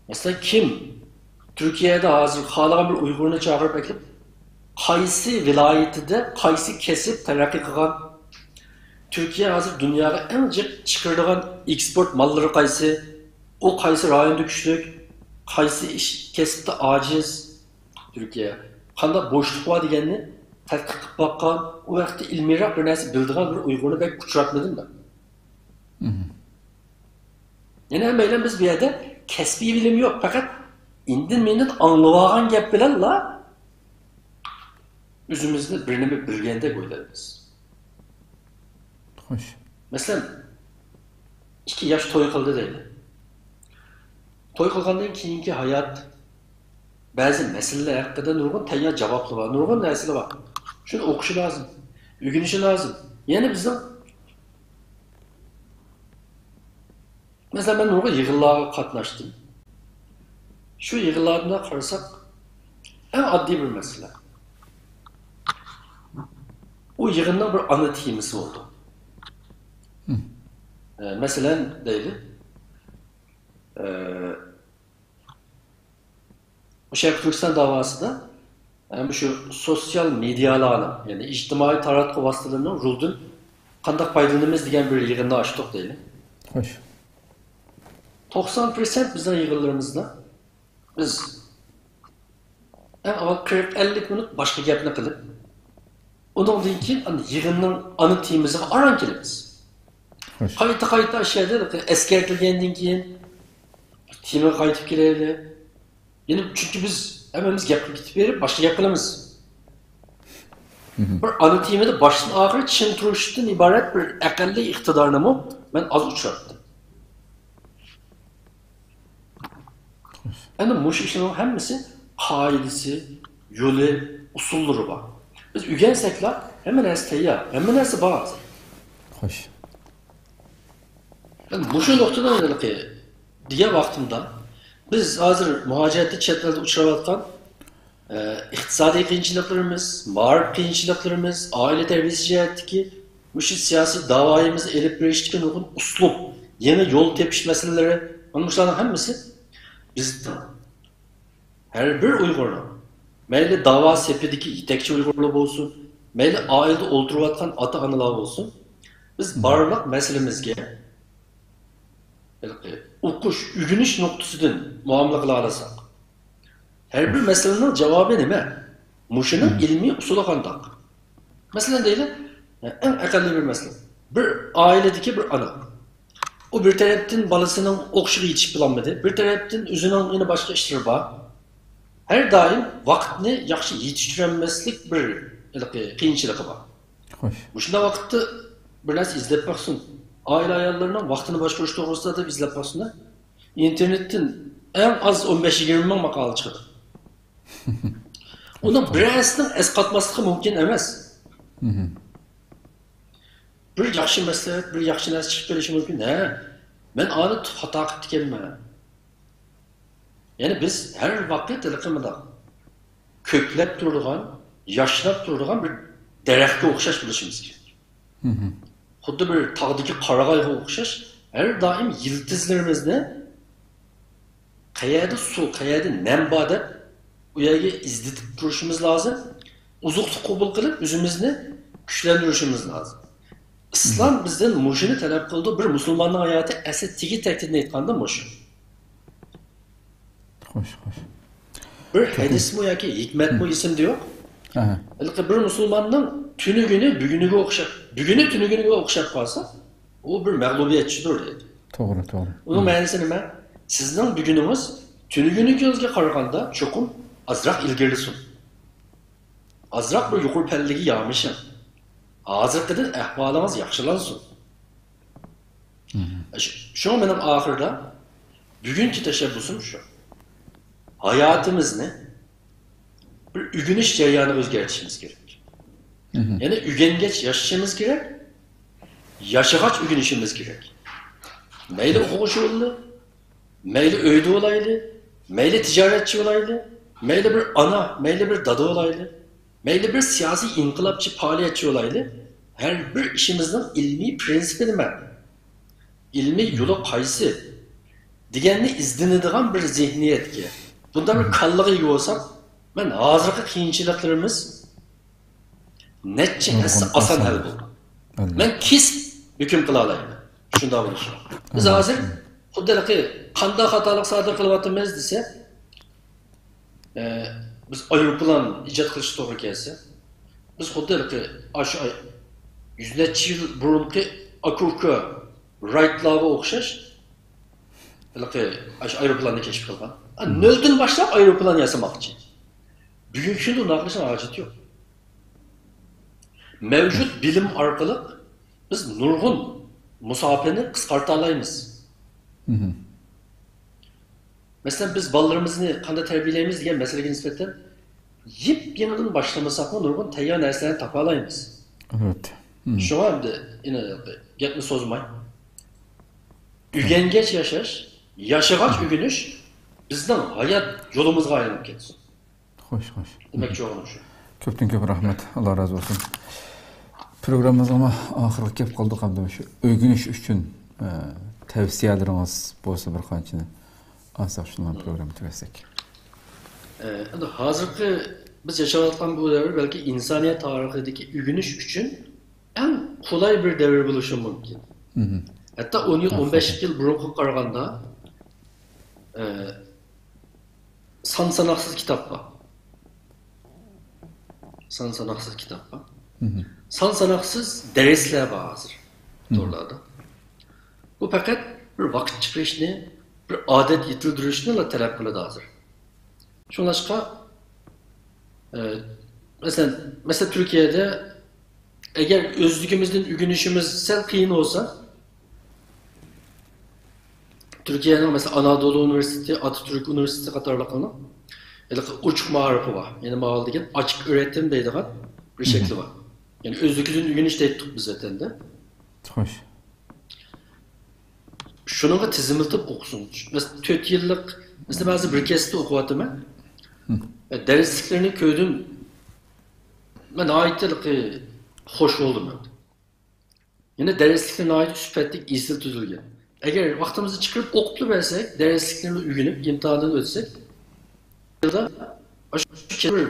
مەسىلەن، كىم تۈركىيەدە ھازىر خالىغان بىر ئۇيغۇرنى چاقىرىپ ئەكېلىپ، قايسى ۋىلايىتىدە قايسى كەسىپ تەرەققىي قىلغان؟ تۈركىيە ھازىر دۇنياغا ئەڭ جىق چىقىرىدىغان ئېكسپورت ماللىرى قايسى؟ ئۇ قايسى رايوندا كۈچلۈك؟ قايسى ئىش، كەسىپتە ئاجىز؟ تۈركىيە قانداق بوشلۇق بار دېگەننى تەتقىق قىلىپ باققان، ئۇ ھەقتە ئىلمىيراق بىر نەرسە بىلىدىغان بىر ئۇيغۇرنى بەك ئۇچراتمىدىم مەن. يەنە ھەممەيلەن بىز بۇ يەردە كەسپىي بىلىم يوق، پەقەت ئىندىن-مىندىن ئاڭلىۋالغان گەپ بىلەنلا ئۆزىمىزنى بىر نېمە بىلگەندەك ئويلايمىز. خوش. مەسىلەن، ئىككى ياش توي قىلدى دەيلى. توي قىلغاندىن كېيىنكى ھايات، بەزى مەسىلىلەر ھەققىدە نۇرغۇن تەييار جاۋابلار بار، نۇرغۇن نەرسىلەر بار. شۇنى ئوقۇشى لازىم، ئۆگىنىشى لازىم. يەنە بىزنىڭ مەسىلەن، مەن نۇرغۇن يىغىنلارغا قاتناشتىم. شۇ يىغىنلاردا قارىساق، ئەڭ ئاددىي بىر مەسىلە. ئۇ يىغىننىڭ بىر ئانا تېمىسى بولىدۇ. ئە، مەسىلەن، دەيلى، ئە، شەرقىي تۈركىستان داۋاسىدا، ئە، مۇشۇ سوتسىيال مېدىيالارنىڭ، يەنى ئىجتىمائىي تاراتقۇ ۋاسىتىلىرىنىڭ رولىدىن قانداق پايدىلىنىمىز دېگەن بىر يىغىننى ئاچتۇق دەيلى. خوش. توقسان پىرسەنت بىزنىڭ يىغىنلىرىمىزدا بىز ئەڭ ئاۋۋال قىرىق ئەللىك مىنۇت باشقا گەپنى قىلىپ، ئۇنىڭدىن كېيىن ئانا يىغىننىڭ ئانا تېمىسىغا ئاران كېلىمىز. خوش. قايتا-قايتا ئاشۇ يەردە ئەسكەرتىلگەندىن كېيىن تېمىغا قايتىپ كېلەيلى. يەنە چۈنكى بىز ھەممىمىز گەپ قىلىپ كېتىپ بېرىپ باشقا گەپ قىلىمىز. بىر ئانا تېمىدا باشتىن ئاخىر چىڭ تۇرۇشتىن ئىبارەت بىر ئەقەللىي ئىقتىدارنىمۇ مەن ئاز ئۇچراتتىم. ئەنە مۇشۇ ئىشلارنىڭ ھەممىسى قائىدىسى، يولى، ئۇسۇللىرى بار. بىز ئۆگەنسەكلا، ھەممە نەرسە تەييار، ھەممە نەرسە بار ھازىر. خوش. مەن مۇشۇ نۇقتىدا ھېلىقى دېگەن ۋاقتىمدا، بىز ھازىر مۇھاجىرەتتە، چەت ئەلدە ئۇچراۋاتقان، ئە، ئىقتىسادىي قىيىنچىلىقلىرىمىز، مائارىپ قىيىنچىلىقلىرىمىز، ئائىلە تەربىيەسى جەھەتتىكى مۇشۇ سىياسىي داۋايىمىزنى ئېلىپ بېرىشتىكى نۇرغۇن ئۇسلۇب، يېڭى يول تېپىش مەسىلىلىرى، مانا مۇشۇلارنىڭ ھەممىسى بىزنىڭ، ھەر بىر ئۇيغۇرنىڭ، مەيلى داۋا سېپىدىكى يېتەكچى ئۇيغۇرلار بولسۇن، مەيلى ئائىلىدە ئولتۇرۇۋاتقان ئاتا-ئانىلار بولسۇن، بىز بارلىق مەسىلىمىزگە ھېلىقى ئوقۇش، ئۆگىنىش نۇقتىسىدىن مۇئامىلە قىلالىساق، ھەر بىر مەسىلىنىڭ جاۋابى نېمە؟ مۇشۇنىڭ ئىلمىي ئۇسۇلى قانداق؟ مەسىلەن دەيلى، ئەڭ ئەقەللىي بىر مەسىلە. بىر ئائىلىدىكى بىر ئانا. ئۇ بىر تەرەپتىن بالىسىنىڭ ئوقۇشىغا يېتىشىپ بولالمىدى، بىر تەرەپتىن ئۆزىنىڭ يەنە باشقا ئىشلىرى بار. ھەر دائىم ۋاقىتنى ياخشى يېتىشتۈرەلمەسلىك بىر ھېلىقى قىيىنچىلىقى بار. خوش. مۇشۇنداق ۋاقىتتا بىر نەرسە ئىزدەپ باقسۇن. ئائىلە ئاياللىرىنىڭ ۋاقتىنى باشقۇرۇش توغرىسىدا دەپ ئىزدەپ باقسۇن. ئىنتېرنېتتىن ئەڭ ئاز ئون بەش يىگىرمە مىڭ ماقالە چىقىدۇ. ئۇنىڭ بىرەرسىنىڭ ئەسقاتماسلىقى مۇمكىن ئەمەس. بىر ياخشى مەسلىھەت، بىر ياخشى نەرسە چىقىپ كېلىشى مۇمكىن. ھە، مەن ئانى خاتا قىپتىكەنمەن. يەنى بىز ھەر ۋاقىت ھېلىقى مۇنداق كۆكلەپ تۇرىدىغان، ياشناپ تۇرىدىغان بىر دەرەخكە ئوخشاش بولۇشىمىز كېرەك. خۇددى بىر تاغدىكى قارىغايغا ئوخشاش ھەر دائىم يىلتىزلىرىمىزنى قەيەردە سۇ، قەيەردە نەم بار دەپ، ئۇ يەرگە ئىزدىتىپ تۇرۇشىمىز لازىم. ئوزۇقلۇق قوبۇل قىلىپ، ئۆزىمىزنى كۈچلەندۈرۈشىمىز لازىم. ئىسلام بىزدىن مۇشۇنى تەلەپ قىلىدۇ. بىر مۇسۇلماننىڭ ھاياتى ئەسلى تېگى تەكتىدىن ئېيتقاندا مۇشۇ. خوش، خوش. بىر ھەدىسمۇ ياكى ھېكمەتمۇ ئېسىمدە يوق. ھېلىقى بىر مۇسۇلماننىڭ تۈنۈگۈنى بۈگۈنىگە ئوخشاپ، بۈگۈنى تۈنۈگۈنىگە ئوخشاپ قالسا، ئۇ بىر مەغلۇبىيەتچىدۇر دەيدۇ. توغرا، توغرا. ئۇنىڭ مەنىسى نېمە؟ سىزنىڭ بۈگۈنىڭىز تۈنۈگۈنىڭىزگە قارىغاندا چوقۇم ئازراق ئىلگىرىلىسۇن. ئازراق بىر يۇقىرى پەللىگە يارمىشىڭ. ھازىرقىدىن ئەھۋالىڭىز ياخشىلانسۇن. شۇ-، شۇڭا مېنىڭ ئاخىرىدا بۈگۈنكى تەشەببۇسۇم شۇ. ھاياتىمىزنى بىر ئۆگىنىش جەريانىغا ئۆزگەرتىشىمىز كېرەك. يەنى ئۆگەنگەچ ياشىشىمىز كېرەك، ياشىغاچ ئۆگىنىشىمىز كېرەك. مەيلى ئوقۇغۇچى بولىلى، مەيلى ئۆيدە بولايلى، مەيلى تىجارەتچى بولايلى، مەيلى بىر ئانا، مەيلى بىر دادا بولايلى، مەيلى بىر سىياسىي ئىنقىلابچى پائالىيەتچى بولايلى، ھەر بىر ئىشىمىزنىڭ ئىلمىي پرىنسىپى نېمە؟ ئىلمىي يولى قايسى؟ دېگەننى ئىزدىنىدىغان بىر زېھنىيەتكە، بۇنداق بىر كاللىغا ئىگە بولساق، مەن ھازىرقى قىيىنچىلىقلىرىمىز نەچچە ھەسسە ئاسان ھەل بولىدۇ. مەن كېسىپ ھۆكۈم قىلالايمەن شۇنداق بولۇشىغا. بىز ھازىر خۇددى ھېلىقى قانداق خاتالىق سادىر قىلىۋاتىمىز دېسە، ئە، بىز ئايروپىلان ئىجاد قىلىشقا توغرا كەلسە، بىز خۇددى ھېلىقى ئاشۇ ئاي-، يۈز نەچچە يىل بۇرۇنقى ئاكا-ئۇكا رايتلارغا ئوخشاش ھېلىقى ئاشۇ ئايروپىلاننى كەشىپ قىلغان. ئا، نۆلدىن باشلاپ ئايروپىلان ياسىماقچى. بۈگۈنكى كۈندە ئۇنداق قىلىشنىڭ ھاجىتى يوق. مەۋجۇت بىلىم ئارقىلىق بىز نۇرغۇن مۇساپىنى قىسقارتالايمىز. مەسىلەن، بىز بالىلىرىمىزنى قانداق تەربىيەلەيمىز دېگەن مەسىلىگە نىسبەتەن يېپيېڭىدىن باشلىمىساقمۇ نۇرغۇن تەييار نەرسىلەرنى تاپالايمىز. ئەلۋەتتە. شۇڭا ئەمدى، ئىنى، گەپنى سوزماي، ئۆگەنگەچ ياشاش، ياشىغاچ ئۆگىنىش بىزنىڭ ھايات يولىمىزغا ئايلىنىپ كەتسۇن. خوش، خوش. دېمەكچى بولغىنىم شۇ. كۆپتىن كۆپ رەھمەت. ئاللا رازى بولسۇن. پروگراممىمىزنىڭمۇ ئاخىرىغا كېلىپ قالدۇق. ئەمدى مۇشۇ ئۆگىنىش ئۈچۈن، ئە، تەۋسىيەلىرىڭىز بولسا بىر قانچىنى ئالساق، شۇنىڭ بىلەن پروگراممىنى تۈگەتسەك. ئە، ئەمدى ھازىرقى بىز ياشاۋاتقان بۇ دەۋر بەلكى ئىنسانىيەت تارىخىدىكى ئۆگىنىش ئۈچۈن ئەڭ قولاي بىر دەۋر بولۇشى مۇمكىن. ھەتتا ئون يىل، ئون بەش يىل بۇرۇنقىغا قارىغاندا، ئە، سان ساناقسىز كىتاب بار. سان ساناقسىز كىتاب بار. سان ساناقسىز دەرسلەر بار ھازىر تورلاردا. بۇ پەقەت بىر ۋاقىت چىقىرىشنى، بىر ئادەت يېتىلدۈرۈشنىلا تەلەپ قىلىدۇ ھازىر. شۇڭلاشقا، ئە، مەسىلەن، مەسىلەن، تۈركىيەدە ئەگەر ئۆزلۈكىمىزدىن ئۆگىنىشىمىز سەل قىيىن بولسا، تۈركىيەنىڭ، مەسىلەن، ئانادولۇ ئۇنىۋېرسىتېتى، ئاتاتۈرك ئۇنىۋېرسىتېتى قاتارلىقلارنىڭ ھېلىقى ئوچۇق مائارىپى بار. يەنى ماۋۇ دېگەن ئاچىق ئۆگىتىم دەيدىغان بىر شەكلى بار. يەنى ئۆزلۈكىدىن ئۆگىنىش دەيتتۇق بىز ۋەتەندە. خوش. شۇنىڭغا تىزىملىتىپ ئوقۇسۇن. مەسىلەن، تۆت يىللىق، مەسىلەن، ھازىر بىر كەسىپتە ئوقۇۋاتىمەن. دەرسلىكلىرىنى كۆردۈم. مەن ناھايىتى خوش بولدۇم. يەنە دەرسلىكلەر ناھايىتى سۈپەتلىك، ئېسىل تۈزۈلگەن. ئەگەر ۋاقتىمىزنى چىقىرىپ ئوقۇپلا بەرسەك، دەرسلىكلەرنى ئۆگىنىپ، ئىمتىھاندىن ئۆتسەك، يىلدا ئاشۇ بىر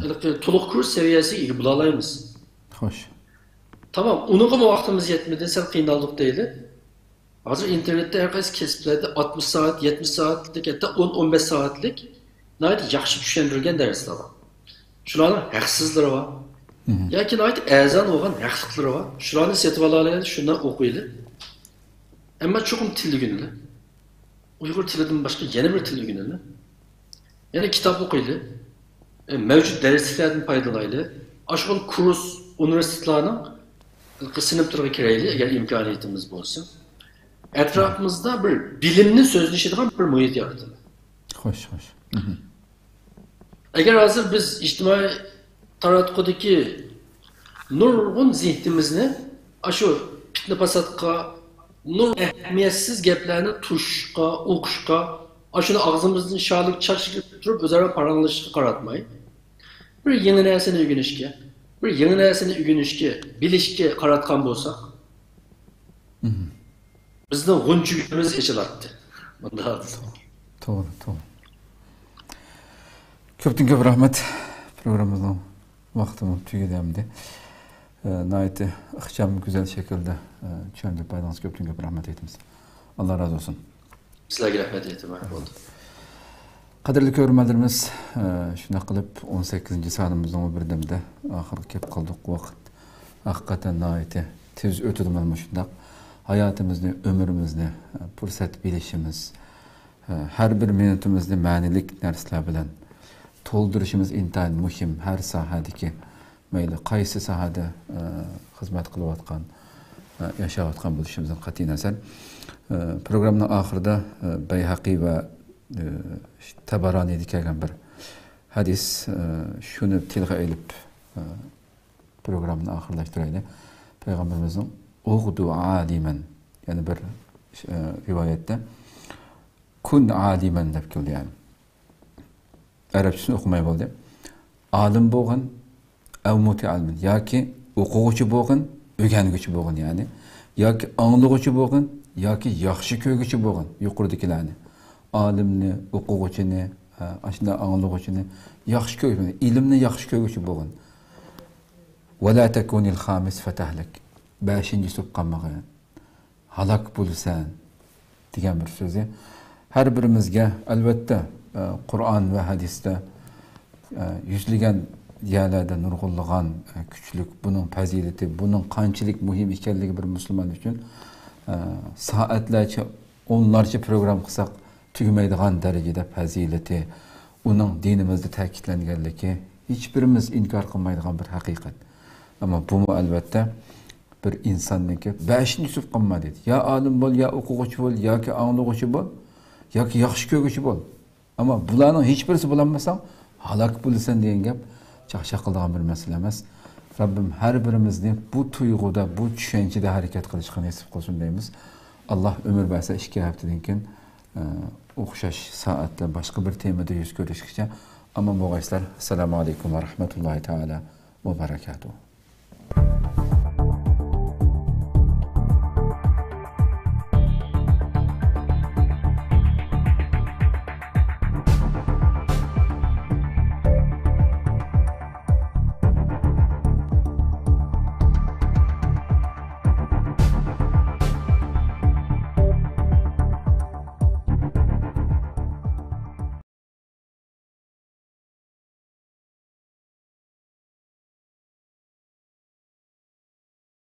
ھېلىقى تولۇق كۇرس سەۋىيەسىگە ئىگە بولالايمىز. خوش. تامام، ئۇنىڭغىمۇ ۋاقتىمىز يەتمىدى، سەل قىينالدۇق دەيلى. ھازىر ئىنتېرنېتتا ھەر قايسى كەسىپلەردە ئاتمىش سائەت، يەتمىش سائەتلىك، ھەتتا ئون، ئون بەش سائەتلىك ناھايىتى ياخشى چۈشەندۈرۈلگەن دەرسلەر بار. شۇلارنىڭ ھەقسىزلىرى بار. ياكى ناھايىتى ئەرزان بولغان ھەقلىقلىرى بار. شۇلارنى سېتىۋالالايلى، شۇنداق ئوقۇيلى. ئەمما چوقۇم تىل ئۆگىنىلى. ئۇيغۇر تىلىدىن باشقا يەنە بىر تىل ئۆگىنىلى. يەنە كىتاب ئوقۇيلى. ئە، مەۋجۇت دەرسلىكلەردىن پايدىلىنايلى. ئاشۇ خىل كۇرس، ئۇنىۋېرسىتېتلارنىڭ سىنىپلىرىغا كىرەيلى، ئەگەر ئىمكانىيىتىمىز بولسا. ئەتراپىمىزدا بىر بىلىمنى سۆزلىشىدىغان بىر مۇھىت يارىتىلى. خوش، خوش. ئەگەر ھازىر بىز ئىجتىمائىي تاراتقۇدىكى نۇرغۇن زېھنىمىزنى ئاشۇ پىتنە-پاساتقا، نۇر ئەھمىيەتسىز گەپلەرنى توشۇشقا، ئوقۇشقا، ئاشۇنى ئاغزىمىزدىن شالىك چاچرىتىپ تۇرۇپ ئۆزئارا پاراڭلىشىشقا قاراتماي، بىر يېڭى نەرسىنى ئۆگىنىشكە، بىر يېڭى نەرسىنى ئۆگىنىشكە، بىلىشكە قاراتقان بولساق، بىزنىڭ غۇنچە گۈلىمىز ئېچىلاتتى. مۇنداق دېسەك. توغرا، توغرا. كۆپتىن كۆپ رەھمەت. پروگراممىمىزنىڭ ۋاقتىمۇ تۈگىدى ئەمدى. ئە، ناھايىتى ئىخچام، گۈزەل شەكىلدە، ئە، چۈشەندۈرۈپ بەردىڭىز. كۆپتىن كۆپ رەھمەت ئېيتىمىز. ئاللا رازى بولسۇن. سىلەرگە رەھمەت ئېيتىمەن. بولدى. قەدىرلىك كۆرۈرمەنلىرىمىز، ئە، شۇنداق قىلىپ ئون سەككىزىنچى سانىمىزنىڭمۇ بىردەمدە ئاخىرىغا كەپ قالدۇق. ۋاقىت ھەقىقەتەن ناھايىتى تېز ئۆتىدۇ مانا مۇشۇنداق. ھاياتىمىزنى، ئۆمرىمىزنى، ئە، پۇرسەت بىلىشىمىز، ئە، ھەر بىر مىنۇتىمىزنى مەنىلىك نەرسىلەر بىلەن تولدۇرۇشىمىز ئىنتايىن مۇھىم. ھەر ساھەدىكى، مەيلى قايسى ساھەدە، ئە، خىزمەت قىلىۋاتقان، ئە، ياشاۋاتقان بولۇشىمىزدىن قەتئىي نەزەر، ئە، پروگراممىنىڭ ئاخىرىدا، ئە، بەيھەقى ۋە، ئە، تەبەرانىدە كەلگەن بىر ھەدىس، ئە، شۇنى تىلغا ئېلىپ، ئە، پروگراممىنى ئاخىرلاشتۇرايلى. پەيغەمبىرىمىزنىڭ «ئۇغدۇ ئالىمەن»، يەنى بىر، ئە، رىۋايەتتە «كۇن ئالىمەن» دەپ كەلدى، يەنى ئەرەبچىسىنى ئوقۇماي بولدى. ئالىم بولغىن، ئەۋ مۇتەئەللىم، ياكى ئوقۇغۇچى بولغىن، ئۆگەنگۈچى بولغىن، يەنى ياكى ئاڭلىغۇچى بولغىن، ياكى ياخشى كۆرگۈچى بولغىن. يۇقىرىدىكىلەرنى، ئالىمنى، ئوقۇغۇچىنى، ئاشۇنداق ئاڭلىغۇچىنى ياخشى كۆرگۈچى، ئىلىمنى ياخشى كۆرگۈچى بولغىن. «ۋەلا تەكۇنىل خامىس فتەھلىك»، بەشىنچىسى بولۇپ قالمىغىن، ھالاك بولىسەن دېگەن بىر سۆزى. ھەر بىرىمىزگە، ئەلۋەتتە، ئە، قۇرئان ۋە ھەدىستە، ئە، يۈزلىگەن يەرلەردە نۇرغۇنلىغان، ئە، كۈچلۈك، بۇنىڭ پەزىلىتى، بۇنىڭ قانچىلىك مۇھىم ئىكەنلىكى بىر مۇسۇلمان ئۈچۈن، ئە، سائەتلەرچە، ئونلارچە پروگرام قىلساق تۈگىمەيدىغان دەرىجىدە پەزىلىتى، ئۇنىڭ دىنىمىزدا تەكىتلەنگەنلىكى ھېچبىرىمىز ئىنكار قىلمايدىغان بىر ھەقىقەت. ئەمما بۇمۇ، ئەلۋەتتە، بىر ئىنساننىڭكى بەشىنچى سىنىپ قالما دېدى. يا ئالىم بول، يا ئوقۇغۇچى بول، ياكى ئاڭلىغۇچى بول، ياكى ياخشى كۆرگۈچى بول. ئەمما بۇلارنىڭ ھېچبىرسى بولالمىساڭ، ھالاك بولىسەن دېگەن گەپ چاقچاق قىلىدىغان بىر مەسىلە ئەمەس. رەببىم ھەر بىرىمىزنى بۇ تۇيغۇدا، بۇ چۈشەنچىدە ھەرىكەت قىلىشقا نېسىپ قىلسۇن دەيمىز. ئاللا ئۆمۈر بەرسە، ئىككى ھەپتىدىن كېيىن، ئە، ئوخشاش سائەتتە باشقا بىر تېمىدا يۈز كۆرۈشكىچە ئامان بولغايسىلەر. ئەسسالامۇ ئەلەيكۇم ۋە رەھمەتۇللاھى تائالا ۋە بەرەكاتۇھۇ.